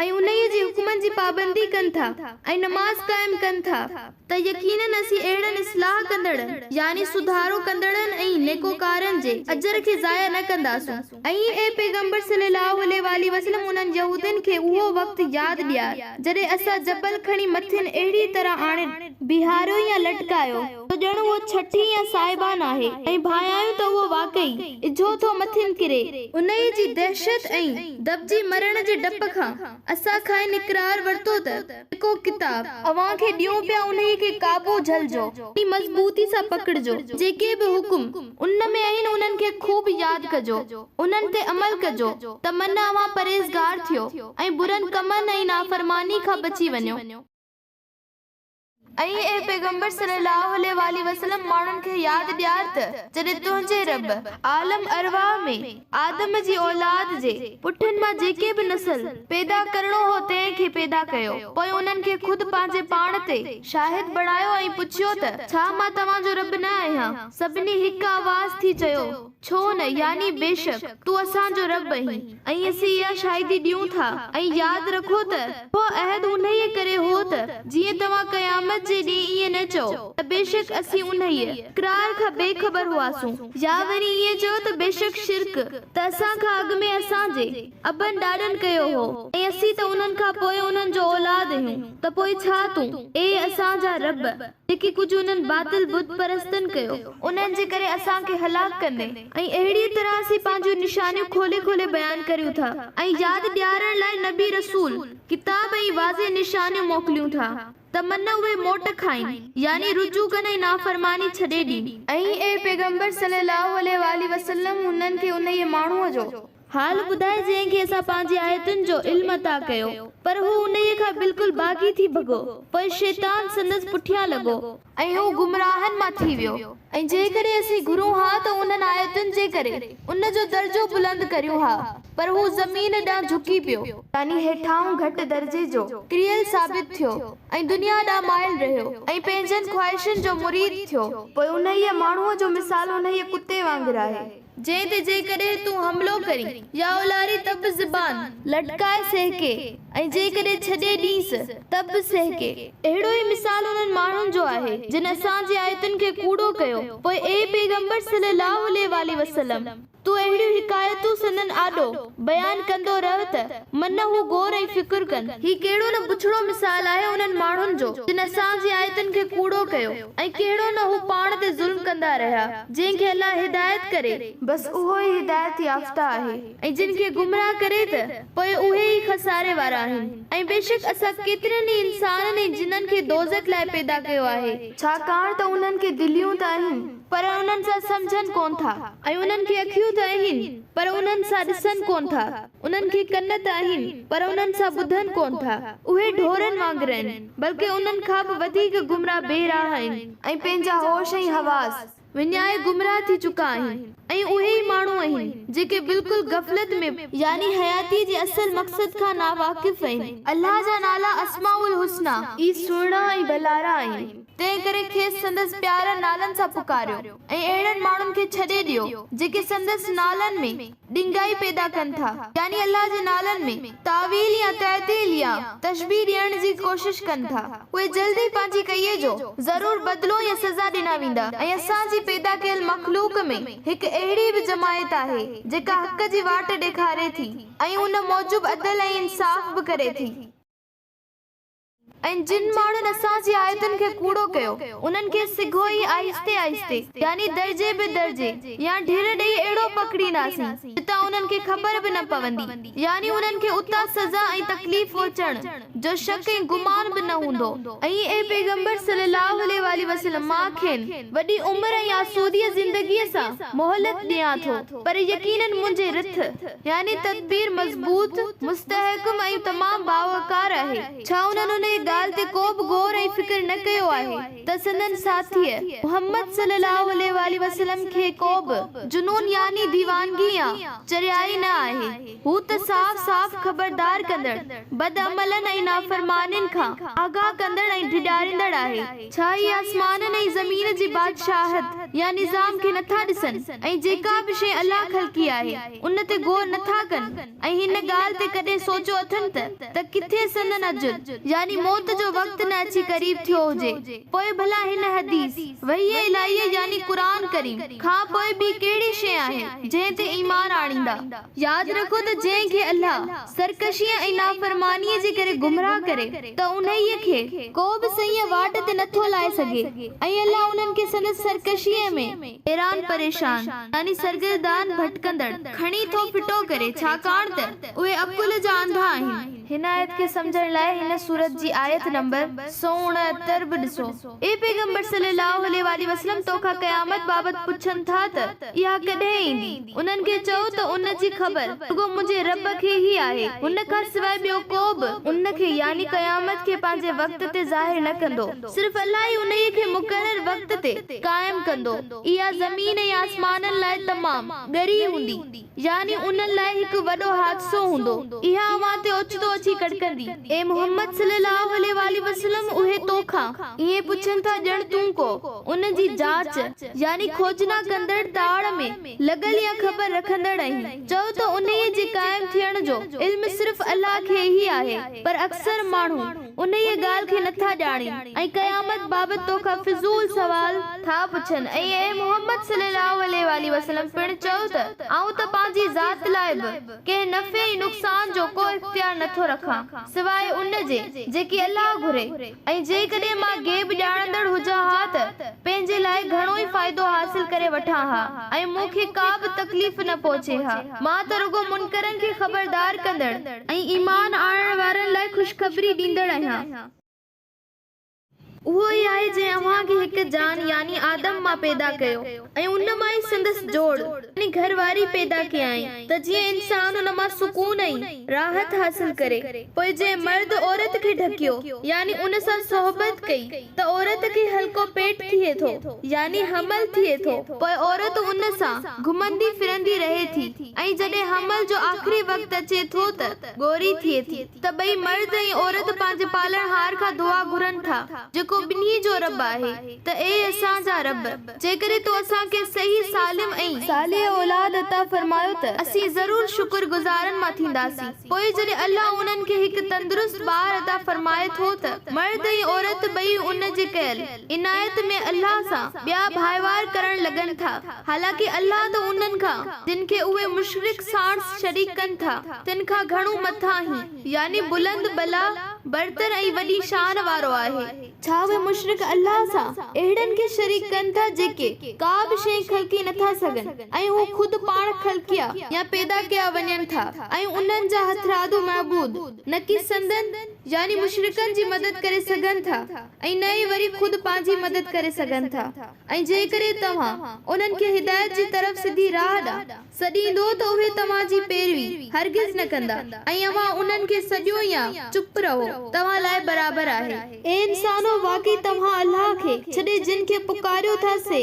۽ انهيء جي حڪمن جي پابندي ڪن ٿا ۽ نماز قائم ڪن ٿا ته يقيناً اسين اهڙن اصلاح ڪندڙن، يعني سڌارو ڪندڙن ۽ نيڪوڪارن، جي اجر کي ضايع نه ڪنداسون. ۽ اي پيغمبر صلّي اللّٰه عليه واٰله وسلّم انهن يهودين کي اهو وقت ياد ڏيار جڏهن اسان جبل کڻي مٿين اهڙي طرح آڻي بيهاريو يا لٽڪايو ته ڄڻ اهو ڇٺي يا سائبان آهي ۽ ڀانيائون ته اهو واقعي اجهو ٿو مٿين ڪري. انهيء جي دهشت ۽ دٻجي مرڻ جي ڊپ کان اسان کانئن اقرار ورتو ته جيڪو ڪتاب اوهان کي ڏيون پيا انهيء کي قابو جهلجو ۽ مضبوطي سان پڪڙجو، جيڪي به حڪم ان ۾ آهن انهن کي خوب ياد ڪجو، انهن تي عمل ڪجو ته من اوهان پرهيزگار ٿيو ۽ برن ڪمن ۽ نافرماني کان بچي وڃو. ۽ اي پيغمبر صلّي اللّٰه عليه واٰله وسلّم ماڻهن کي ياد ڏيار ته جڏهن تنهنجي رب عالم ارواح ۾ آدم جي اولاد جي پٺن مان جيڪي به نسل پيدا ڪرڻو هو تنهن کي پيدا ڪيو پوء انهن کي خود پنهنجي پاڻ تي شاهد بڻايو ۽ پڇيو ته ڇا مان توهان جو رب نه آهيان؟ سڀني هڪ آواز ٿي چيو ڇو نه يعني بيشڪ تون اسان جو رب آهين ۽ اسين اها شاهدي ڏيون ٿا ۽ ياد رکو ته اهو عهد انهيء ڪري هو ته جيئن توهان قيامت جي ڏينهن ائين نه چئو ته بيشڪ اسين انهيء، اقرار، کان بي خبر هئاسون يا وري ائين چئو ته بيشڪ شرڪ ته اسان کان اڳ ۾ اسان جي ابن ڏاڏن ڪيو هو ۽ اسين ته انهن کان پوء انهن جو اولاد آهيون ته پوء ڇا تون، اي اسان جا رب! جيڪي ڪجهه انهن باطل بت پرستن ڪيو، انهن جي ڪري اسان کي هلاڪ ڪندين. ۽ اهڙيء طرح اسين پنهنجون نشانيون کولي کولي بيان ڪريون ٿا ۽ ياد ڏيارڻ لاء نبي رسول، ڪتاب ۽ واضح نشانيون موڪليون ٿا، ته من اهي موٽ کائين، يعني رجوع ڪن ۽ نافرماني ڇڏي ڏين. ۽ اي پيغمبر صلّي اللّٰه عليه واٰله وسلّم هنن کي انهيء ماڻهوء جو، حال ٻڌاء جنهن کي اسان پنهنجي آيتن جو علم عطا ڪيو، پر هو انهيء کان بلڪل باغي ٿي ڀڳو، پوء شيطان سندس پٺيان لڳو، ۽ هو گمراهن مان ٿي ويو، ۽ جيڪڏهن اسين گهرون ها ته انهن آيتن جي ڪري ان جو درجو بلند ڪريون ها، پر هو زمين ڏانهن جهڪي پيو. يعني هيٺاهون گهٽ درجي جو ڪريل ثابت ٿيو، ۽ دنيا ڏانهن مائل رهيو، ۽ پنهنجن خواهشن جو مريد ٿيو. پوء انهيء ماڻهوء جو مثال انهيء ڪتي وانگر آهي. جنهن تي جيڪڏهن تون حملو ڪرين يا الارين ته به زبان لٽڪائي سهڪي ۽ جيڪڏهن ڇڏي ڏينس ته به سهڪي. اهڙو ئي مثال انهن ماڻهن جو آهي جن اسان جي آيتن کي ڪوڙو ڪيو پوء اي پيغمبر صلي الله عليه واٰله وسلم! تون اهڙيون حڪايتون سندن آڏو بيان ڪندو رهه ته من هو غور ۽ فڪر ڪن. هي ڪهڙو نه بڇڙو مثال آهي انهن ماڻهن جو جن اسان جي آيتن کي ڪوڙو ڪيو ۽ ڪهڙو نه هو پاڻ تي ظلم ڪندا رهيا. جنهن کي الله هدايت ڪري. بس اهو ئي هدايت يافته آهي. ۽ جن کي گمراهه ڪري ته پوء اهي ئي خساري وارا آهن. ۽ بيشڪ اسان ڪيترن ئي انسانن ۽ جنن کي دوزخ لاء پيدا ڪيو آهي. ڇاڪاڻ ته انهن کي دليون ته آهن. پر انهن سان سمجهن ڪونه ٿا. ۽ انهن کي اکيون ته آهن، پر انهن سان ڏسن ڪونه ٿا. انهن کي ڪن ته آهن، پر انهن سان ٻڌن ڪونه ٿا. اهي ڍورن وانگر آهن، بلڪه انهن کان به وڌيڪ گمراهه بي راهه آهن. ۽ پنهنجا هوش ۽ حواس وڃائي گمراهه ٿي چڪا آهن. ۽ اهي ئي ماڻهو آهن، جيڪي بلڪل غفلت ۾. يعني حياتيء جي اصل مقصد کان ناواقف آهن. الله جا نالا اسماء الحسنيٰ. ئي سهڻا ۽ ڀلارا آهن. تنهنڪري کيس سندس پيارن نالن سان پڪاريو ۽ اهڙن ماڻهن کي ڇڏي ڏيو، جيڪي سندس نالن ۾ ڏنگائي پيدا ڪن ٿا، يعني الله جي نالن ۾ تاويل يا تعطيل يا تشبيهه ڏيڻ جي ڪوشش ڪن ٿا. اهي جلد ئي پنهنجي ڪئي جو ضرور بدلو يا سزا ڏنا ويندا ۽ اسان جي پيدا ڪيل مخلوق ۾ هڪ اهڙي به جماعت آهي، جيڪا حق جي واٽ ڏيکاري ٿي ۽ ان موجب عدل ۽ انصاف به ڪري ٿي. ۽ جن ماڻهن اسان جي آيتن کي ڪوڙو ڪيو، انهن کي سگهو ئي آهستي آهستي، يعني درجي به درجي، يا ڍر ڏيئي اهڙو پڪڙينداسين، جتان انهن کي خبر به نه پوندي، يعني انهن کي اتان سزا ۽ تڪليف پهچڻ جو شڪ ۽ گمان به نه هوندو. ۽ اي پيغمبر صلّي اللّٰه عليه واٰله وسلّم! مان کين وڏي عمر ۽ آسوديء زندگيء سان مهلت ڏيان ٿو، پر يقيناً منهنجي رٿ، يعني تدبير، مضبوط، مستحڪم ۽ تمام باوقار آهي. ڇا انهن انهيء ڳالهه تي ڪو به غور ۽ فڪر نه ڪيو آهي ته سندن ساٿيء، محمد صلّي اللّٰه عليه واٰله وسلّم، کي ڪو به جنون يعني ديوانگي يا چريائي نه آهي، هو ته صاف صاف خبردار ڪندڙ، بدعملن ۽ نافرمانين کان آگاهه ڪندڙ ۽ ڊيڄاريندڙ آهي. ڇا اهي آسمانن ۽ زمين جي بادشاهت يا نظام کي نٿا ڏسن ۽ جيڪا به شيء الله خلقي آهي ان تي غور نٿا ڪن ۽ هن ڳالهه تي ڪڏهن سوچيو اٿن ته ته ڪٿي سندن اجل يعني موت جو وقت نه اچي قريب ٿيو هجي پوء ڀلا هن حديث، وحي الاهيء يعني قرآن ڪريم، کان پوء ٻي ڪهڙي شيء آهي جنهن تي ايمان آڻيندا؟ ياد رکو ته جنهن کي الله سرڪشيء ۽ نافرمانيء جي ڪري گمراهه ڪري ته انهيء کي ڪو به صحيح واٽ تي نٿو لائي سگهي ۽ الله انهن کي سندس سرڪشيء ۾ حيران پريشان يعني سرگردان ڀٽڪندڙ کڻي ٿو ڦٽو ڪري ڇاڪاڻ ته اهي عقل جا انڌا آهن. هن آيت کي سمجهڻ لاء هن سورت جي آيت نمبر 169 به ڏسو. اي پيغمبر صلّي اللّٰه عليه واٰله وسلّم! توکان قيامت بابت پڇن ٿا ته اها ڪڏهن ايندي؟ انهن کي چئو ته ان جي خبر رڳو منهنجي ربّ کي ئي آهي، هن کان سواء ٻيو ڪو به ان کي، يعني قيامت کي، پنهنجي وقت تي ظاهر نه ڪندو، صرف الله ئي انهيء کي مقرر وقت تي قائم ڪندو، اها زمين ۽ آسمانن لاء تمام ڳري هوندي. يعني انهن لاء هڪ وڏو حادثو هوندو، اها اوهان تي اوچتو اچي ڪڙڪندي. اي محمد صلّي اللّٰه عليه واٰله وسلّم! اهي تو کان، ائين پڇن ٿا ڄڻ تون ڪو، ان جي جاچ، يعني کوجنا ڪندڙ، تاڙ ۾، لڳل يا خبر رکندڙ آهين. چؤ ته انهيء جي قائم ٿيڻ جو علم صرف الله کي ئي آهي، پر اڪثر ماڻهو، انهيء ڳالهه کي نٿا ڄاڻين ۽ قيامت بابت توکان فضول سوال ٿا پڇن ۽ اي محمد صلي الله عليه واٰله وسلم پڻ چئو ته آئون ته پنهنجي ذات لاء به ڪنهن نفعي ۽ نقصان جو ڪو اختيار نٿو رکان سواء ان جي جيڪي الله گهري ۽ جيڪڏهن مان غيب ڄاڻندڙ هجان ها ته پنهنجي لاء گهڻو ئي فائدو حاصل ڪري وٺان ها ۽ مون کي ڪا به تڪليف نه پهچي ها مان ته رڳو منڪرن کي خبردار ڪندڙ ۽ ايمان آڻڻ وارن لاء خوشخبري ڏيندڙ آهيان. اهو ئي آهي جنهن اوهان کي هڪ جان يعني آدم مان پيدا ڪيو ۽ ان مان ئي سندس جوڙ يعني گهر واري پيدا ڪيائين ته جيئن انسان ان مان سڪون ۽ راحت حاصل ڪري. پوء جنهن مرد عورت کي ڍڪيو يعني ان سان صحبت ڪئي ته عورت کي هلڪو پيٽ ٿئي ٿو يعني حمل ٿئي ٿو پوء عورت ان سان گهمندي ڦرندي رهي ٿي ۽ جڏهن حمل جو آخري وقت اچي ٿو ته ڳوري ٿئي ٿي ته ٻئي مرد ۽ عورت پنهنجي پالڻهار کان دعا گهرن ٿا جيڪو ٻنهي جو رب آهي ته اي اسان جا رب! جيڪڏهن تو اسان کي صحيح سالم ۽. صالح اولاد عطا فرمايو ته اسين ضرور شڪر گذارن مان ٿينداسين. پوء جڏهن الله انهن کي هڪ تندرست ٻار عطا فرمائي ٿو ته مرد ۽ عورت ٻئي ان جي ڪيل عنايت ۾ الله سان ٻيا ڀائيوار ڪرڻ لڳن ٿا، حالانڪه الله ته انهن کان، جن کي اهي مشرڪ ساڻس شريڪ ڪن ٿا، تن کان گهڻو مٿاهين، يعني بلند بلا، برتر ۽ وڏي شان وارو آهي. ڇا اهي مشرڪ الله سان اهڙن کي شريڪ ڪن ٿا جيڪي ڪا به شيء خلقي نٿا سگهن ۽ هو خود پاڻ خلقيا يا پيدا ڪيا وڃن ٿا ۽ انهن جا هٿرادو معبود نڪي سندن، يعني مشرڪن، جي مدد ڪري سگهن ٿا ۽ نه ئي وري خود پنهنجي مدد ڪري سگهن ٿا ۽ جيڪڏهن توهان انهن کي هدايت جي طرف سڌي راهه ڏانهن سڏيندو ته اهي توهان جي پيروي هرگز نه ڪندا ۽ اوهان انهن کي سڏيو يا چپ رهو توهان لاء برابر آهي. اي انسانو! واقعي توهان الله کي ڇڏي جن کي پڪاريو ٿا سي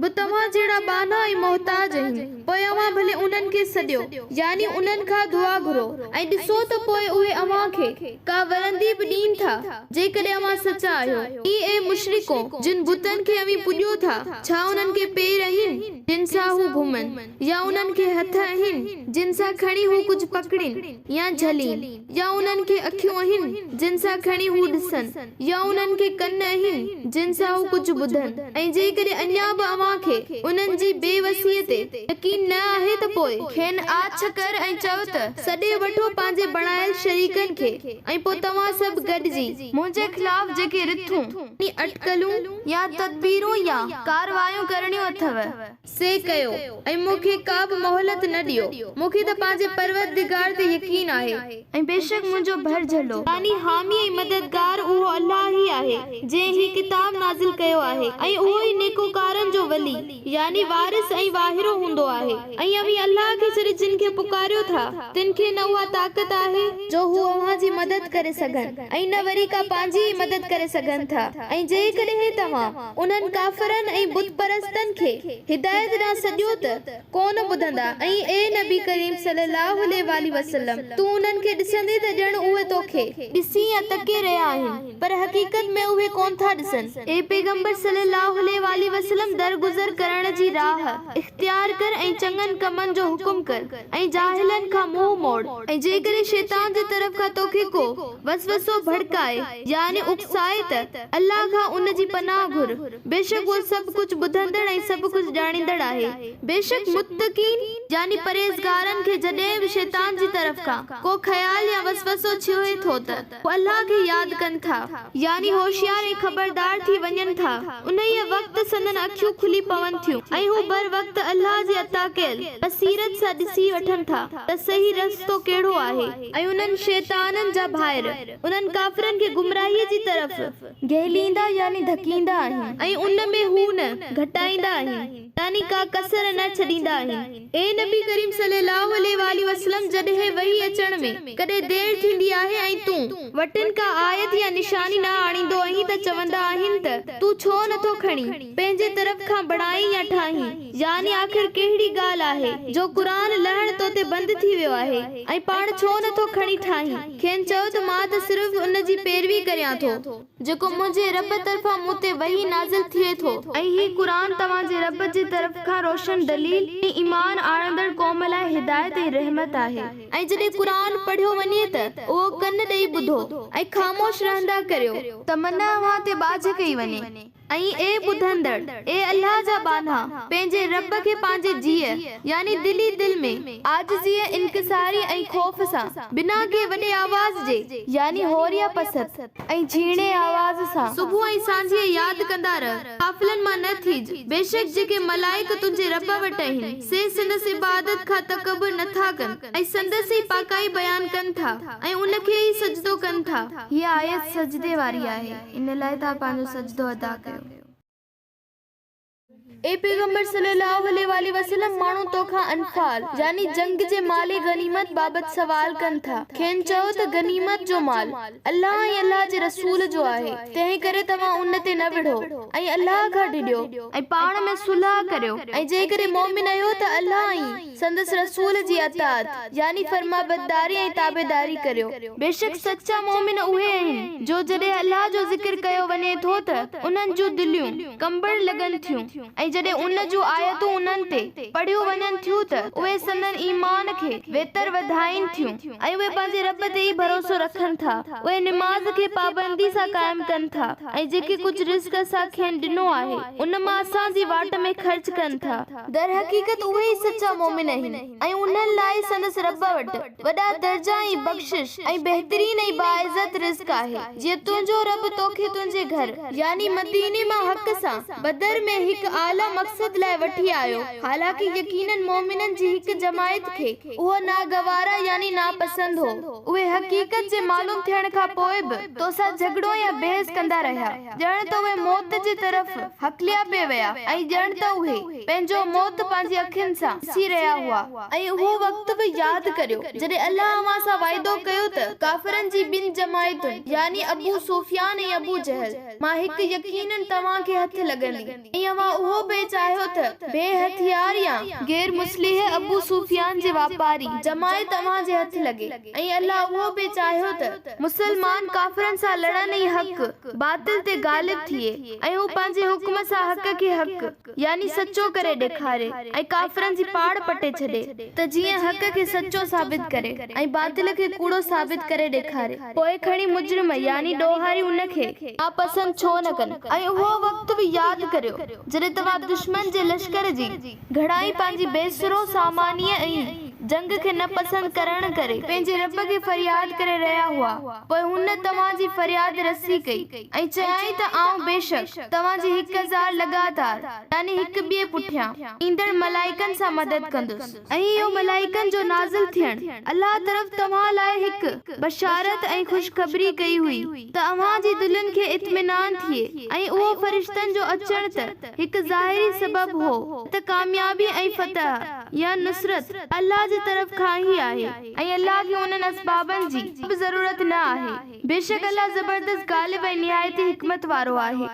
به توهان جهڙا ٻانها ۽ محتاج آهن. پوء اوهان ڀلي انهن کي سڏيو، يعني انهن کان دعا گهرو، ۽ ڏسو ته پوء اهي اوهان کي ڪا ورندي به ڏين ٿا، جيڪڏهن اوهان سچا آهيو. اي اي مشرڪو! جن بتن کي اوهين پوڄيو ٿا، ڇا انهن کي پير آهن، جن سان هو گهمن، يا انهن کي هٿ آهن، جن سان کڻي هو ڪجهه پڪڙين يا جهلين، يا انهن کي اکيون آهن، جن سان کڻي هو ڏسن، يا انهن کي ڪن آهن، جن سان هو ڪجهه ٻڌن، ۽ جيڪڏهن اڃا به اوهان کي انهن جي بي وسيء تي يقين نه آهي ته پوء کين آڇ ڪر ۽ چؤ ته، سڏي وٺو پنهنجي بڻايل شريڪن کي ۽ پوء توهان سڀ گڏجي منهنجي خلاف جيڪي رٿون، اٽڪلون يا تدبيرون يا ڪارروايون ڪرڻيون اٿو، سي ڪيو ۽ مون کي ڪا به مهلت نه ڏيو، مون کي ته پنهنجي پروردگار تي يقين آهي. ۽ بيشڪ منهنجو ڀرجهلو، يعني حامي ۽ مددگار، اهو الله ئي آهي، جنهن هي ڪتاب نازل ڪيو آهي، ۽ اهو ئي نيڪوڪارن جو ولي، يعني وارث ۽ واهرو هوندو آهي. ۽ اوهين الله کي ڇڏي جن کي پڪاريو ٿا، تن کي نه اها طاقت آهي، جو هو اوهان جي مدد ڪري سگهن ۽ نه وري ڪا پنهنجي ئي مدد ڪري سگهن ٿا، ۽ جيڪڏهن توهان، انهن ڪافرن ۽ بت پرستن کي هدايت ڏانهن سڏيو ته ڪونه ٻڌندا ۽ اي نبي ڪريم صلي الله عليه واٰله وسلم! تون انهن کي ڏسندين ته ڄڻ اهي توکي ڏسي يا تڪي رهيا آهن پر حقيقت ۾ اهي ڪونه ٿا ڏسن. اي پيغمبر صلي الله عليه واٰله وسلم! درگذر ڪرڻ جي راهه اختيار ڪر ۽ چڱن ڪمن جو حڪم ڪر ۽ جاهلن کان منهن موڙ ۽ جيڪڏهن شيطان جي طرف کان توکي ڪو وسوسو ڀڙڪائي، يعني اڪسائي ته، الله کان ان جي پناهه گهر، بيشڪ اهو سڀ ڪجهه ٻڌندڙ ۽ سڀ ڪجهه ڄاڻيندڙ آهي. بيشڪ متقين، يعني پرهيزگارن، کي جڏهن به شيطان جي طرف کان ڪو خيال يا وسوسو ڇهي ٿو ته هو الله کي ياد ڪن ٿا، يعني هوشيار ۽ خبردار ٿي وڃن ٿا، انهيء وقت سندن اکيون کلي پون ٿيون ۽ هو بروقت الله جي عطا ڪيل بصيرت سان ڏسي وٺن ٿا ته صحيح رستو ڪهڙو آهي. ۽ انهن شيطانن جا ڀائر انهن ڪافرن کي گمراهيء جي طرف گهليندا يعني ڌڪيندا آهن ۽ ان ۾ هو نه گهٽائيندا آهن يعني ڪا ڪسر نه ڇڏيندا آهن. اي نبي ڪريم صلي الله عليه واٰله وسلم جڏهن وحي اچڻ ۾ ڪڏهن دير ٿيندي آهي ۽ تون وٽن ڪا آيت يا نشاني نه آڻيندو آهين ته چوندا آهن ته تون ڇو نه ٿو کڻي پنهنجي طرف کان بڻائين يا ٺاهين يعني آخر ڪهڙي ڳالهه آهي جو قرآن لهڻ تو تي بند ٿي ويو آهي ۽ پاڻ ڇو نه ٿو کڻي ٺاهين؟ کين چئو ته مان ته صرف ان جي پيروي ڪريان ٿو، جيڪو منهنجي رب طرفان مون تي وحي نازل ٿئي ٿو. ۽ هي قرآن توهان جي رب جي طرف کان روشن دليل ۽ ايمان آڻندڙ قوم لاء هدايت ۽ رحمت آهي. ۽ جڏهن قرآن پڙهيو وڃي ته اهو ڪن ڏئي ٻڌو ۽ خاموش رهندا ڪريو. ته من اوهان تي ٻاجهه ڪئي وڃي. ۽ اي ٻڌندڙ! اي الله جا ٻانها! پنهنجي رب کي پنهنجي جيء، يعني دل ئي دل ۾، عاجزيء، انڪساري ۽ خوف سان، بنا ڪنهن وڏي آواز جي، يعني هور يا پست، ۽ جهيڻي آواز سان، صبح ۽ سانجهيء ياد ڪندا رهه، غافلن مان نه ٿيج، بيشڪ جيڪي ملائڪ تنهنجي رب وٽ آهن، سي سندس عبادت کان تڪبر نٿا ڪن، ۽ سندس ئي پاڪائي بيان ڪن ٿا، ۽ ان کي ئي سجدو ڪن ٿا. هيء آيت سجدي واري آهي. ان لاء توهان پنهنجو سجدو ادا ڪيو. اي پيغمبر صلّي اللّٰه عليه واٰله وسلّم! ماڻهو تو کان انفال، يعني جنگ جي مال غنيمت، بابت سوال ڪن ٿا، کين چئو ته غنيمت جو مال الله ۽ الله جي رسول جو آهي، تنهن ڪري توهان ان تي نه وڙهو ۽ الله کان ڊڄو ۽ پاڻ ۾ صلح ڪريو ۽ جيڪڏهن مؤمن آهيو ته الله ۽. سندس رسول جي اطاعت، يعني فرمانبرداري ۽ تابعداري، ڪريو. بيشڪ سچا مؤمن اهي آهن، جو جڏهن الله جو ذڪر ڪيو وڃي ٿو ته انهن جون دليون ڪنبڻ لڳن ٿيون ۽ جڏهن ان جون آيتون انهن تي پڙهيون وڃن ٿيون ته اهي سندن ايمان کي ويتر وڌائين ٿيون ۽ اهي پنهنجي رب تي ئي ڀروسو رکن ٿا. اهي نماز کي پابندي سان قائم ڪن ٿا ۽ جيڪي ڪجهه رزق اسان کين ڏنو آهي، ان مان اسان جي واٽ ۾ خرچ ڪن ٿا. درحقيقت اهي ئي سچا مؤمن آهن ۽ انهن لاء ئي سندس رب وٽ وڏا درجا ۽ بخشش ۽ بهترين ۽ باعزت رزق آهي. جيئن تنهنجو رب توکي تنهنجي گهر، يعني مديني، مان حق سان، بدر ۾، هڪ اعليٰ مقصد لاء وٺي آيو، حالانڪ يقيناً مؤمنن جي هڪ جماعت کي اهو ناگوارا يعني ناپسند هو. اهي حقيقت جي معلوم ٿيڻ کان پوء به توسان جهڳڙو يا بحث ڪندا رهيا. ڄڻ ته اهي موت جي طرف هڪليا پئي ويا ۽ ڄڻ ته اهي، پنهنجو موت پنهنجي اکين سان، ڏسي رهيا هئا. ۽ اهو وقت به ياد ڪريو، جڏهن الله اوهان سان وعدو ڪيو ته، ڪافرن جي ٻن جماعتن، يعني ابو سفيان ۽ ابو جهل، مان هڪ يقيناً توهان کي هٿ لڳندي، ۽ اوهان اهو پئي چاهيو ته، بي هٿيار يا، غير مسلح ابو سفيان جي واپاري جماعت اوهان جي هٿ لڳي. ۽ الله اهو به چاهيو ته مسلمان ڪافرن سان لڙن ۽ حق، باطل تي غالب ٿئي ۽ هو پنهنجي حڪم سان حق کي حق، يعني سچو، ڪري ڏيکاري ۽ ڪافرن جي پاڙ پٽي. پٽي ڇڏي ته جيئن حق کي سچو ثابت ڪري ۽ باطل کي ڪوڙو ثابت ڪري ڏيکاري. پوء کڻي مجرم يعني ڏوهاري ان کي ناپسند ڇو نه ڪن. ۽ اهو وقت به ياد ڪريو جڏهن توهان دشمن جي لشڪر جي گهڻائي پنهنجي بي سرو سامانيء ۽ جنگ کي نه پسند ڪرڻ ڪري پنهنجي رب کي فرياد ڪري رهيا هئا، پوء هن توهان جي فرياد رسي ڪئي ۽ چيائين ته آئون بيشڪ توهان جي 1000 لڳاتار، يعني هڪ ٻئي پٺيان، ايندڙ ملائڪن سان مدد ڪندس. ۽ اهو ملائڪن جو نازل ٿيڻ الله طرف توهان لاء هڪ بشارت ۽ خوشخبري ڪئي هئي ته اوهان جي دلين کي اطمينان ٿئي ۽ اهو فرشتن جو اچڻ ته هڪ ظاهري سبب هو ته ڪاميابي ۽ فتح يا نصرت الله جي طرف کان ئي آهي ۽ الله کي انهن اسبابن جي ڪا به ضرورت نه آهي. بيشڪ الله زبردست غالب ۽ نهايت ئي حڪمت وارو آهي.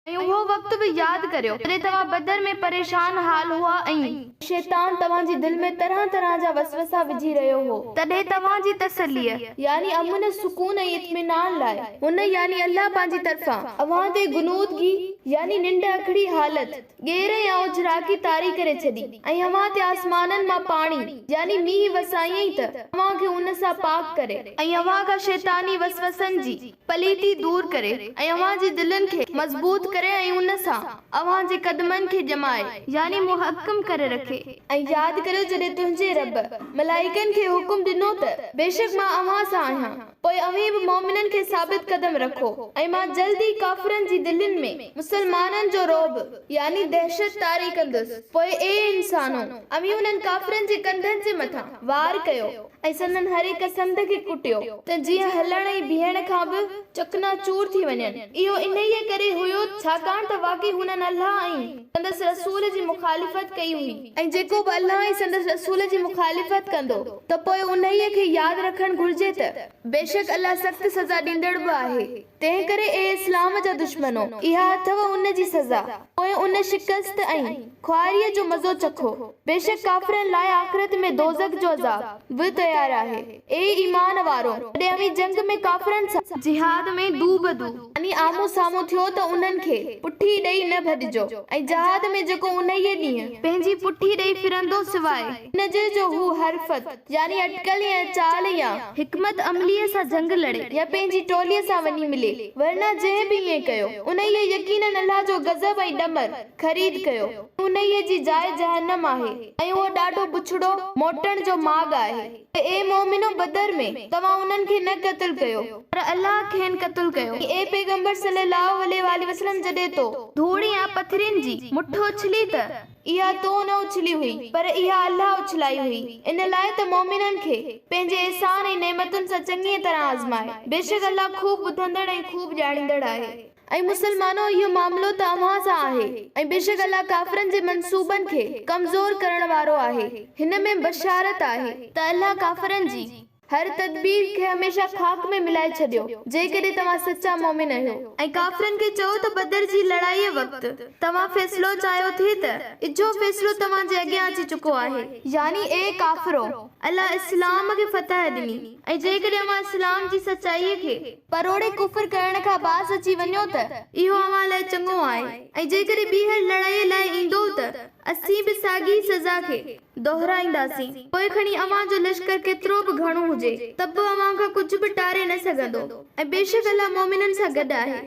۽ اهو وقت به ياد ڪريو، جڏهن توهان بدر ۾ پريشان حال هئا ۽. شيطان توهان جي دل ۾ طرح طرح جا وسوسا وجهي رهيو هو. تڏهن توهان جي تسليء، يعني امن، سڪون ۽ اطمينان، لاء هن، يعني الله، پنهنجي طرفان اوهان تي غنودگي، يعني ننڊ اکڙي حالت، ڳير يا اجراڪي طاري ڪري ڇڏي ۽ اوهان تي آسمانن مان پاڻي، يعني مينهن، وسايائين ته اوهان کي ان سان پاڪ ڪري ۽ اوهان کان شيطاني وسوسن جي پليتي دور ڪري ۽ اوهان جي دلين کي مضبوط ڪري ۽ ان سان اوهان جي قدمن کي ڄمائي، يعني محڪم ڪري رکي. ۽ ياد ڪريو جڏهن تنهنجي رب، ملائڪن کي حڪم ڏنو ته، بيشڪ مان اوهان سان آهيان. پوء اوهين به مؤمنن کي ثابت قدم رکو ۽ مان جلد ئي ڪافرن جي دلين ۾ مسلمانن جو رعب، يعني دهشت، طاري ڪندس. پوء اي انسانو! اوهين انهن ڪافرن جي ڪنڌن جي مٿان وار ڪيو ۽ سندن هر هڪ سنڌ کي ڪٽيو ته جيئن هلڻ ۽ بيهڻ کان به چڪنا چور ٿي وڃن. اهو انهيء ڪري هيو ڇاڪاڻ ته واقعي هنن الله ۽. سندس رسول جي مخالفت ڪئي هئي. ۽ جيڪو به الله ۽ سندس رسول جي مخالفت ڪندو ته پوء انهيء کي ياد رکڻ گهرجي ته بيشڪ الله سخت سزا ڏيندڙ به آهي. تنهنڪري اي اسلام جا دشمنو! اها اٿئو ان جي سزا، پوء ان شڪست ۽ خواريء جو مزو چکو. بيشڪ ڪافرن لاء آخرت ۾ دوزخ جو عذاب، به تيار آهي. اي ايمان وارؤ! جڏهن اوهين جنگ ۾ ڪافرن سان، جهاد ۾، دوبدو، يعني آمهون سامهون ٿيو ته انهن کي پٺي ڏئي نه ڀڄجو ۽ جهاد ۾ جيڪو انهيء ڏينهن پنهنجي پٺي ڏئي ڦرندو سواء ان جي جو هو حرفت يعني اٽڪل يا چال يا حڪمت عمليء سان جنگ لڙي يا پنهنجي ٽوليء سان وڃي ملي ورنه جنهن به ائين ڪيو انهيء يقيناً الله جو غضب ۽ ڏمر خريد ڪيو ۽ انهيء جي جاء جهنم آهي ۽ اهو ڏاڍو بڇڙو موٽڻ جو ماڳ آهي. ته اي مؤمنو! بدر ۾، توهان انهن کي نه قتل ڪيو. پر الله کين قتل ڪيو. ۽ اي پيغمبر صلّي اللّٰه عليه واٰله وسلّم! جڏهن تو. ڌوڙ يا پٿرين جي، مٺ اڇلي ته. اها تو نه اڇلي هئي، پر اها الله اڇلائي هئي، ان لاء ته مؤمنن کي، پنهنجي احسان ۽ نعمتن سان چڱيء طرح آزمائي. بيشڪ الله خوب ٻڌندڙ ۽ خوب ڄاڻيندڙ آهي. اي مسلمانو! اهو معاملو ته اوهان سان آهي ۽ بيشڪ الله ڪافرن جي منصوبن کي ڪمزور ڪرڻ وارو آهي. هن ۾ بشارت آهي. ته الله ڪافرن جي، هر تدبير، کي هميشه خاڪ ۾ ملائي ڇڏيو، جيڪڏهن توهان سچا مؤمن آهيو. ۽ ڪافرن کي چئو ته بدر جي لڙائيء وقت توهان فيصلو چاهيو ٿي ته اجهو فيصلو توهان جي اڳيان اچي چڪو آهي. يعني اي ڪافرو! الله اسلام کي فتح ڏني ۽ جيڪڏهن اوهان اسلام جي سچائيء کي. پروڙي ڪفر ڪرڻ کان باز اچي وڃو ته اهو اوهان لاء چڱو آهي ۽ جيڪڏهن ٻيهر لڙائيء لاء ايندؤ ته اسين به ساڳي ئي سزا کي دهرائينداسين. پوء کڻي اوهان جو لشڪر ڪيترو به گهڻو هجي ته به اوهان کان ڪجهه به ٽاري نه سگهندو ۽ بيشڪ الله مؤمنن سان گڏ آهي.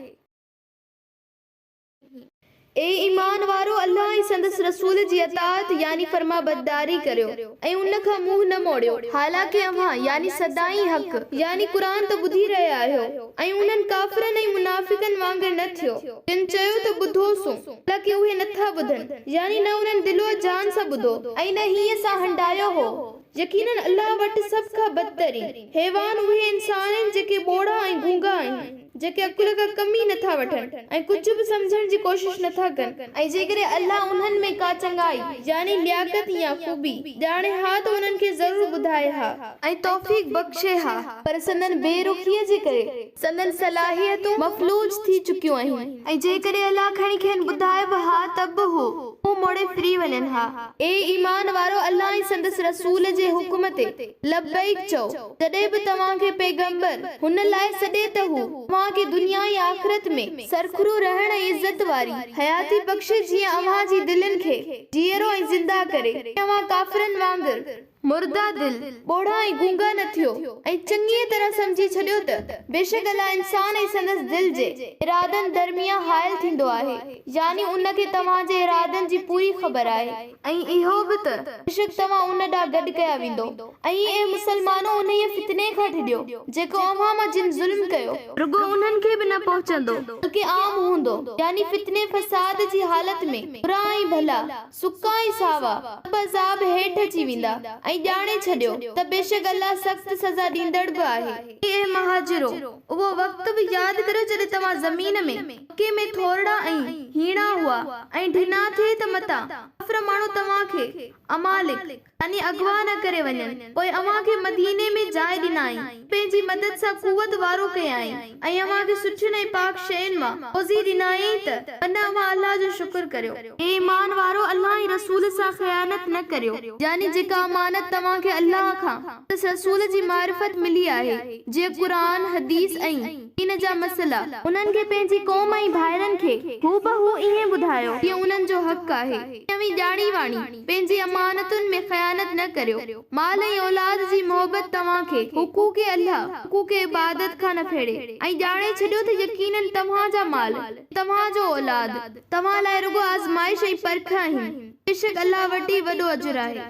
اي ايمان وارؤ! الله ۽ سندس رسول جي اطاعت يعني فرمانبرداري ڪريو ۽ ان کان منهن نه موڙيو، حالانڪه اوهان، يعني سدائين حق، يعني قرآن ته ٻڌي رهيا آهيو، ۽ انهن ڪافرن ۽ منافقن وانگر نه ٿيو، جن چيو ته ٻڌوسون، حالانڪه اهي نٿا ٻڌن، يعني نه انهن دل و جان سان ٻڌو ۽ نه هيئن سان هنڊايو هو. يقيناً الله وٽ سڀ کان بدترين حيوان اهي انسان آهن جيڪي ٻوڙا ۽ گونگا آهن، جيڪي عقل کان ڪم ئي نٿا وٺن ۽ ڪجهه به سمجهڻ جي ڪوشش نٿا ڪن. ۽ جيڪڏهن الله انهن ۾ ڪا چڱائي، يعني لياقت يا خوبي، ڄاڻي ها ته انهن کي ضرور ٻڌائي ها. ۽ توفيق بخشي ها، پر سندن بي رخيء جي ڪري سندن صلاحيتون مفلوج ٿي چڪيون آهن. ۽ جيڪڏهن الله کڻي کين ٻڌائي به ها ته به هو. موڙي ڦري وڃن ها. اي ايمان وارؤ! الله ۽ سندس رسول جي حڪم تي لبيڪ چئو، جڏهن به توهان کي پيغمبر هن لاء سڏي ته هو توهان کي دنيا ۽ آخرت ۾ سرخرو رهڻ ۽ عزت واري حياتي بخشي جيئن اوهان جي دلين کي جيئرو ۽ زنده ڪري ۽ اوهان ڪافرن وانگر مرده دل، ٻوڙا ۽ گونگا نه ٿيو ۽ چڱيء طرح سمجهي ڇڏيو ته بيشڪ الله انسان ۽ سندس دل جي ارادن درميان حائل ٿيندو آهي، يعني ان کي توهان جي ارادن جي پوري خبر آهي. ۽ اهو به ته بيشڪ توهان ان ڏانهن گڏ ڪيا ويندؤ ۽ اي مسلمانو انهيء فتني کان ڊڄو جيڪو اوهان مان جن ظلم ڪيو، رڳو انهن کي به نه پهچندو، بلڪه عام هوندو، يعني فتني فساد جي حالت ۾ برا ۽ ڀلا، سڪا ۽ ساوا سڀ عذاب هيٺ اچي ويندا ۽ ڄاڻي ڇڏيو ته بيشڪ الله سخت سزا ڏيندڙ به آهي. اي مهاجرو! اهو وقت به ياد ڪريو جڏهن توهان زمين ۾، مڪي ۾، ٿورڙا ۽ هيڻا هئا ۽ ڊنا ٿي ته متان ڪافر ماڻهو توهان کي، امالڪ، يعني اغوا نه ڪري وڃن، پوء اوهان کي مديني ۾ جاء ڏنائين، پنهنجي مدد سان قوت وارو ڪيائين ۽ اوهان کي سٺين ۽ پاڪ شين مان روزي ڏنائين ته من اوهان الله جو شڪر ڪريو. اي ايمان وارؤ! الله ۽ رسول سان خيانت نه ڪريو، يعني جيڪا امانت توهان کي الله کان سندس رسول جي معرفت ملي آهي، جيئن قرآن، حديث ۽. دين جا مسئلا، انهن کي پنهنجي قوم ۽ ڀائرن کي هوبهو ائين ٻڌايو، جيئن انهن جو حق آهي. اوهين ڄاڻي واڻي پنهنجي امانتن ۾ خيانت نه ڪريو. مال ۽ اولاد جي محبت توهان کي حقوق الله، حقوق عبادت، کان نه ڦيڙي ۽ ڄاڻي ڇڏيو ته يقيناً توهان جا مال ۽ توهان جو اولاد توهان لاء رڳو آزمائش ۽ پرک آهن. بيشڪ الله وٽ ئي وڏو اجر آهي.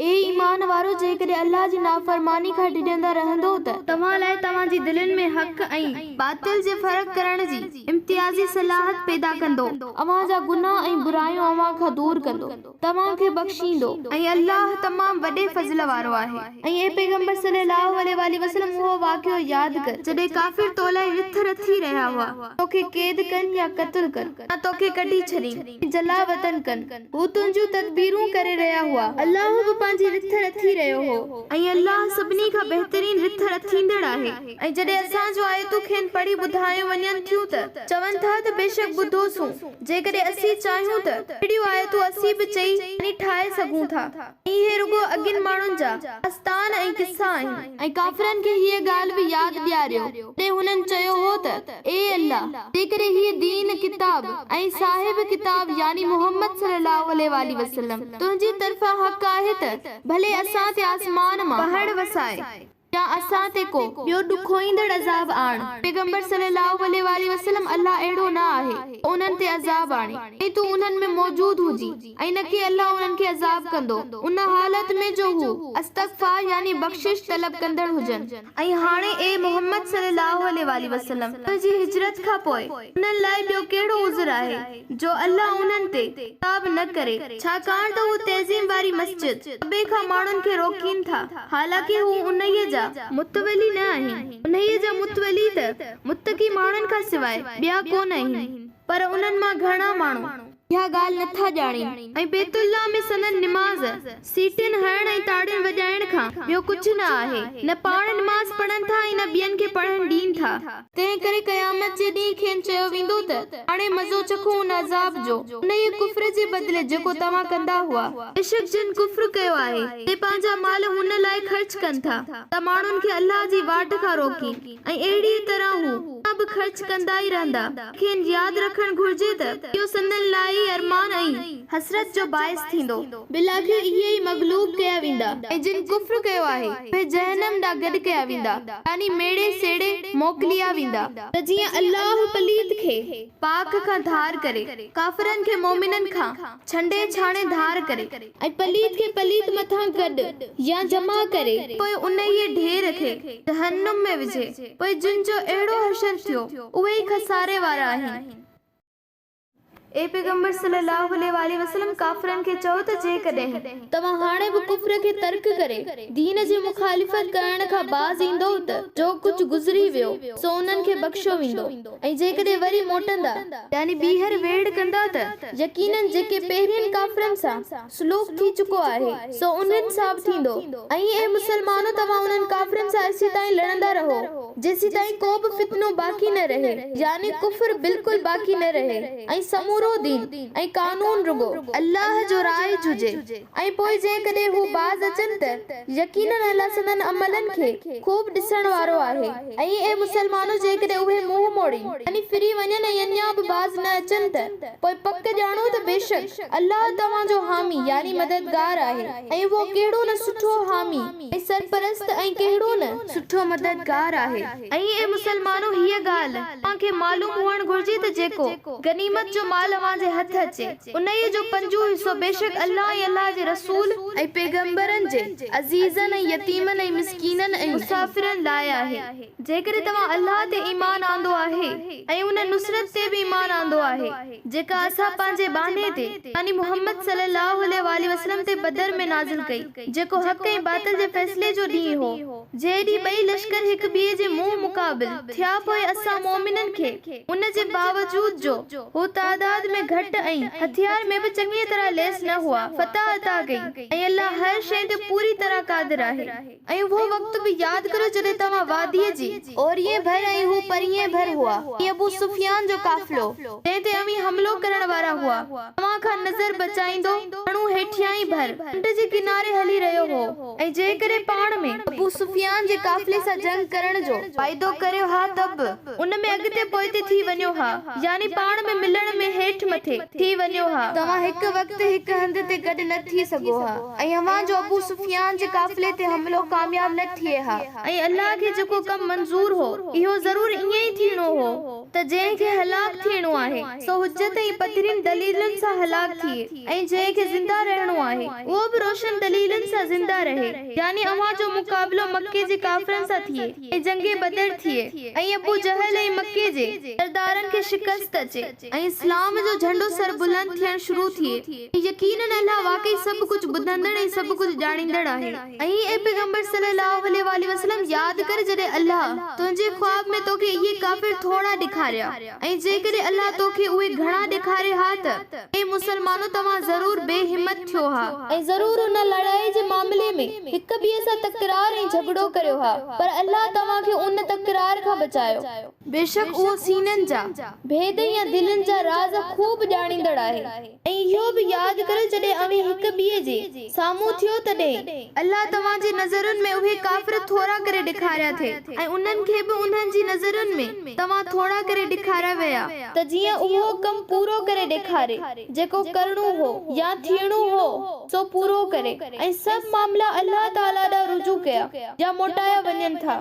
اي ايمان وارؤ! جيڪڏهن الله جي نافرماني کان ڊڄندا رهندؤ ته. توهان لاء توهان جي دلين ۾ حق ۽ باطل جي فرق ڪرڻ جي امتيازي صلاحت پيدا ڪندو. اوهان جا گناهه ۽ برايون اوهان کان دور ڪندو، توهان کي بخشيندو. ۽ الله تمام وڏي فضل وارو آهي. ۽ اي پيغمبر صلّي اللّٰه عليه واٰله وسلّم اهو واقعو ياد ڪر، جڏهن ڪافر تو لاء رٿ رٿي رهيا هئا، توکي قيد ڪن يا قتل ڪن يا توکي ڪڍي ڇڏين ۽ جلاوطن ڪن. هو تنهنجون تدبيرون ڪري رهيا هئا. الله به پنهنجي رٿ رٿي رهيو هو. ۽ الله سڀني کان بهترين رٿ رٿيندڙ آهي. ۽ جڏهن اسان جون آيتون کين پڙهي ٻڌايون وڃن ٿيون ته، چون ٿا ته بيشڪ ٻڌوسون، جيڪڏهن اسين چاهيون ته، اهڙيون آيتون اسين به چئي يعني ٺاهي سگهون ٿا. ۽ اهي رڳو اڳين ماڻهن جا، داستان ۽ قصا آهن. ۽ ڪافرن کي هيء ڳالهه به ياد ڏياريو، جڏهن هنن چيو هو ته، اي الله! جيڪڏهن هيء دين، ڪتاب، ۽ صاحب ڪتاب يعني محمد صلي الله عليه واٰله وسلم تنهنجي طرفان حق آهي ته ڀلي اسان تي آسمان مان پهڻ وساء يا اسان تي ڪو ٻيو ڏکوئيندڙ عذاب آڻ. پيغمبر صلي الله عليه واٰله وسلم الله اهڙو نه آهي ته انهن تي عذاب آڻي ۽ تون انهن ۾ موجود هجين ۽ نه ڪي الله انهن کي عذاب ڪندو ان حالت ۾ جو هو استغفار يعني بخشش طلب ڪندڙ هجن. ۽ هاڻي اي محمد صلي الله عليه واٰله وسلم تنهنجي هجرت کان پوء انهن لاء ٻيو ڪهڙو عذر آهي جو الله انهن تي عذاب نه ڪري ڇاڪاڻ ته هو تعظيم واري مسجد، ڪعبي، کان ماڻهن کي روڪين ٿا حالانڪه هو انهيء جا متولي نه آهن، انهيء جا متولي ته متقي ماڻهن کان سواء ٻيا ڪونه آهن، پر انهن مان گهڻا ماڻهو اها ڳالهه نٿا ڄاڻين. ۽ بيت الله ۾ سندن نماز سيٽين هڻڻ ۽ تاڙين وڄائڻ کان ٻيو ڪجهه نه آهي، نه پاڻ نماز پڙهن ٿا ۽ نه ٻين کي پڙهڻ ڏين ٿا. تنهن ڪري قيامت جي ڏينهن کين چيو ويندو ته، هاڻي مزو چکو ان عذاب جو، انهيء ڪفر جي بدلي جيڪو توهان ڪندا هئا. بيشڪ جن ڪفر ڪيو آهي، سي پنهنجا مال هن لاء خرچ ڪن ٿا ته ماڻهن کي الله جي واٽ کان روڪين ۽ اهڙيء طرح هو اڃا به خرچ ڪندا ئي رهندا. کين ياد رکڻ گهرجي ته اهو سندن لاء ئي ارمان ۽. حسرت جو باعث ٿيندو. بالآخر اهي ئي مغلوب ڪيا ويندا ۽ جن ڪفر ڪيو آهي، اهي جهنم ڏانهن گڏ ڪيا ويندا، يعني ميڙي سيڙي موڪليا ويندا. ته جيئن الله پليت کي پاڪ کان ڌار ڪري، ڪافرن کي مؤمنن کان ڇنڊي ڇاڻي ڌار ڪري. ۽ پليت کي پليت مٿان گڏ يا جمع ڪري. پوء انهيء ڍير کي جهنم ۾ وجهي، پوء جن جو اهڙو حشر ٿيو، اهي ئي خساري وارا آهن. اي پيغمبر صلّي اللّٰه عليه واٰله وسلّم! ڪافرن کي چئو ته جيڪڏهن. توهان هاڻي به ڪفر کي ترڪ ڪري دين جي مخالفت ڪرڻ کان باز ايندؤ ته جو ڪجهه گذري ويو سو انهن کي بخشيو ويندو ۽ جيڪڏهن وري موٽندا، يعني ٻيهر ويڙهه ڪندا، ته يقيناً جيڪي پهرين ڪافرن سان سلوڪ ٿي چڪو آهي سو انهن سان به ٿيندو ۽ اي مسلمانو توهان انهن ڪافرن سان ايسيتائين لڙندا رهو جيسيتائين ڪو به فتنو باقي نه رهي، يعني ڪفر بلڪل باقي نه رهي ۽ سمورو. سمورو دين ۽ قانون رڳو الله جو رائج هجي ۽ پوء جيڪڏهن هو باز اچن ته يقيناً الله سندن عملن کي خوب ڏسڻ وارو آهي ۽ اي مسلمانو جيڪڏهن اهي منهن موڙين، يعني ڦري وڃن ۽ اڃا به باز نه اچن ته پوء پڪ ڄاڻو ته بيشڪ الله توهان جو حامي، يعني مددگار، آهي ۽ اهو ڪهڙو نه سٺو حامي ۽ سرپرست ۽ ڪهڙو نه سٺو مددگار آهي. ۽ اي مسلمانو! هيء ڳالهه اوهان کي معلوم هئڻ گهرجي ته جيڪو، غنيمت جو، مال اوهان جي هٿ اچي، انهيء جو پنجون حصو بيشڪ الله ۽ الله جي رسول، ۽ پيغمبرن جي عزيزن ۽ يتيمن ۽ مسڪينن ۽ مسافرن لاء آهي، جيڪڏهن توهان الله تي ايمان آندو آهي ۽ ان نصرت تي به ايمان آندو آهي جيڪا اسان پنهنجي ٻانهي تي، يعني محمد صلي الله عليه واٰله وسلم تي بدر ۾ نازل ڪئي، جيڪو حق ۽ باطل جي فيصلي جو ڏينهن هو، جنهن ڏينهن ٻئي لشڪر هڪ ٻئي جي منهن مقابل ٿيا پوء اسان مؤمنن کي ان جي باوجود جو هو تعداد ۾ گهٽ ۽ هٿيار ۾ به چڱيء طرح ليس نه هئا فتح عطا ڪئي ۽ الله هر شيء تي پوري طرح قادر آهي. ۽ اهو وقت به ياد ڪريو جڏهن توهان واديء جي اورينء ڀر ۽ هو پرينء ڀر هئا ۽ ابو سفيان جو قافلو، جنهن تي اوهين حملو ڪرڻ وارا هئا، توهان کان نظر بچائيندو گهڻو هيٺيائين ڀر، ڍنڍ جي ڪناري هلي رهيو هو ۽ جيڪڏهن پاڻ ۾. ابو سفيان جي قافلي سان جنگ ڪرڻ جو. واعدو ڪريو ها ته به ان ۾ اڳتي پوئتي ٿي وڃو ها، يعني پاڻ ۾ ملڻ ۾ هيٺ مٿي ٿي وڃو ها. توهان هڪ وقت هڪ هنڌ تي گڏ نه ٿي سگهو ها ۽ اوهان جو ابو سفيان جي قافلي تي حملو ڪامياب نه ٿئي ها. ۽ الله کي جيڪو ڪم منظور هو، اهو ضرور ائين ئي ٿيڻو هو، ته جنهن کي هلاڪ ٿيڻو آهي، سو حجت ۽ پڌرين دليلن سان هلاڪ ٿئي ۽ جنهن کي زنده رهڻو آهي، اهو به روشن دليلن سان زنده رهي، يعني اوهان جو مقابلو مڪي جي ڪافرن سان ٿئي. ۽ جنگ بدر ٿئي ۽ ابو جهل ۽ مڪي جي سردارن کي شڪست اچي ۽ اسلام جو جهنڊو سربلند ٿيڻ شروع ٿئي ۽ يقيناً الله واقعي سڀ ڪجهه ٻڌندڙ ۽ سڀ ڪجهه ڄاڻيندڙ آهي. ۽ اي پيغمبر صلّي اللّٰه عليه واٰله وسلّم ياد ڪر جڏهن الله تنهنجي خواب ۾ توکي اهي ڪافر ٿورا ڏيکاريا ۽ جيڪڏهن الله توکي اهي گهڻا ڏيکاري ها ته اي مسلمانو توهان ضرور بي همت ٿيو ها ۽ ضرور ان لڙائي جي معاملي ۾ هڪ ٻئي سان تڪرار ۽ جهڳڙو ڪريو ها، پر الله توهان کي ان تڪرار کان بچايو. بيشڪ اهو سينن جا ڀيد يا دلين جا راز خوب ڄاڻيندڙ آهي. ۽ اهو به ياد ڪريو جڏهن اوهين هڪ ٻئي جي سامهون ٿيو تڏهن الله توهان جي نظرن ۾ اهي ڪافر ٿورا ڪري ڏيکاريا ٿي ۽ انهن کي به انهن جي نظرن ۾ توهان ٿورا ڪري ڏيکاريا ويا ته جيئن اهو ڪم پورو ڪري ڏيکاري جيڪو ڪرڻو هو يا ٿيڻو هو سو پورو ڪري ۽ سڀ معاملا الله تعاليٰ ڏانهن رجوع ڪيا يا موٽايا وڃن ٿا.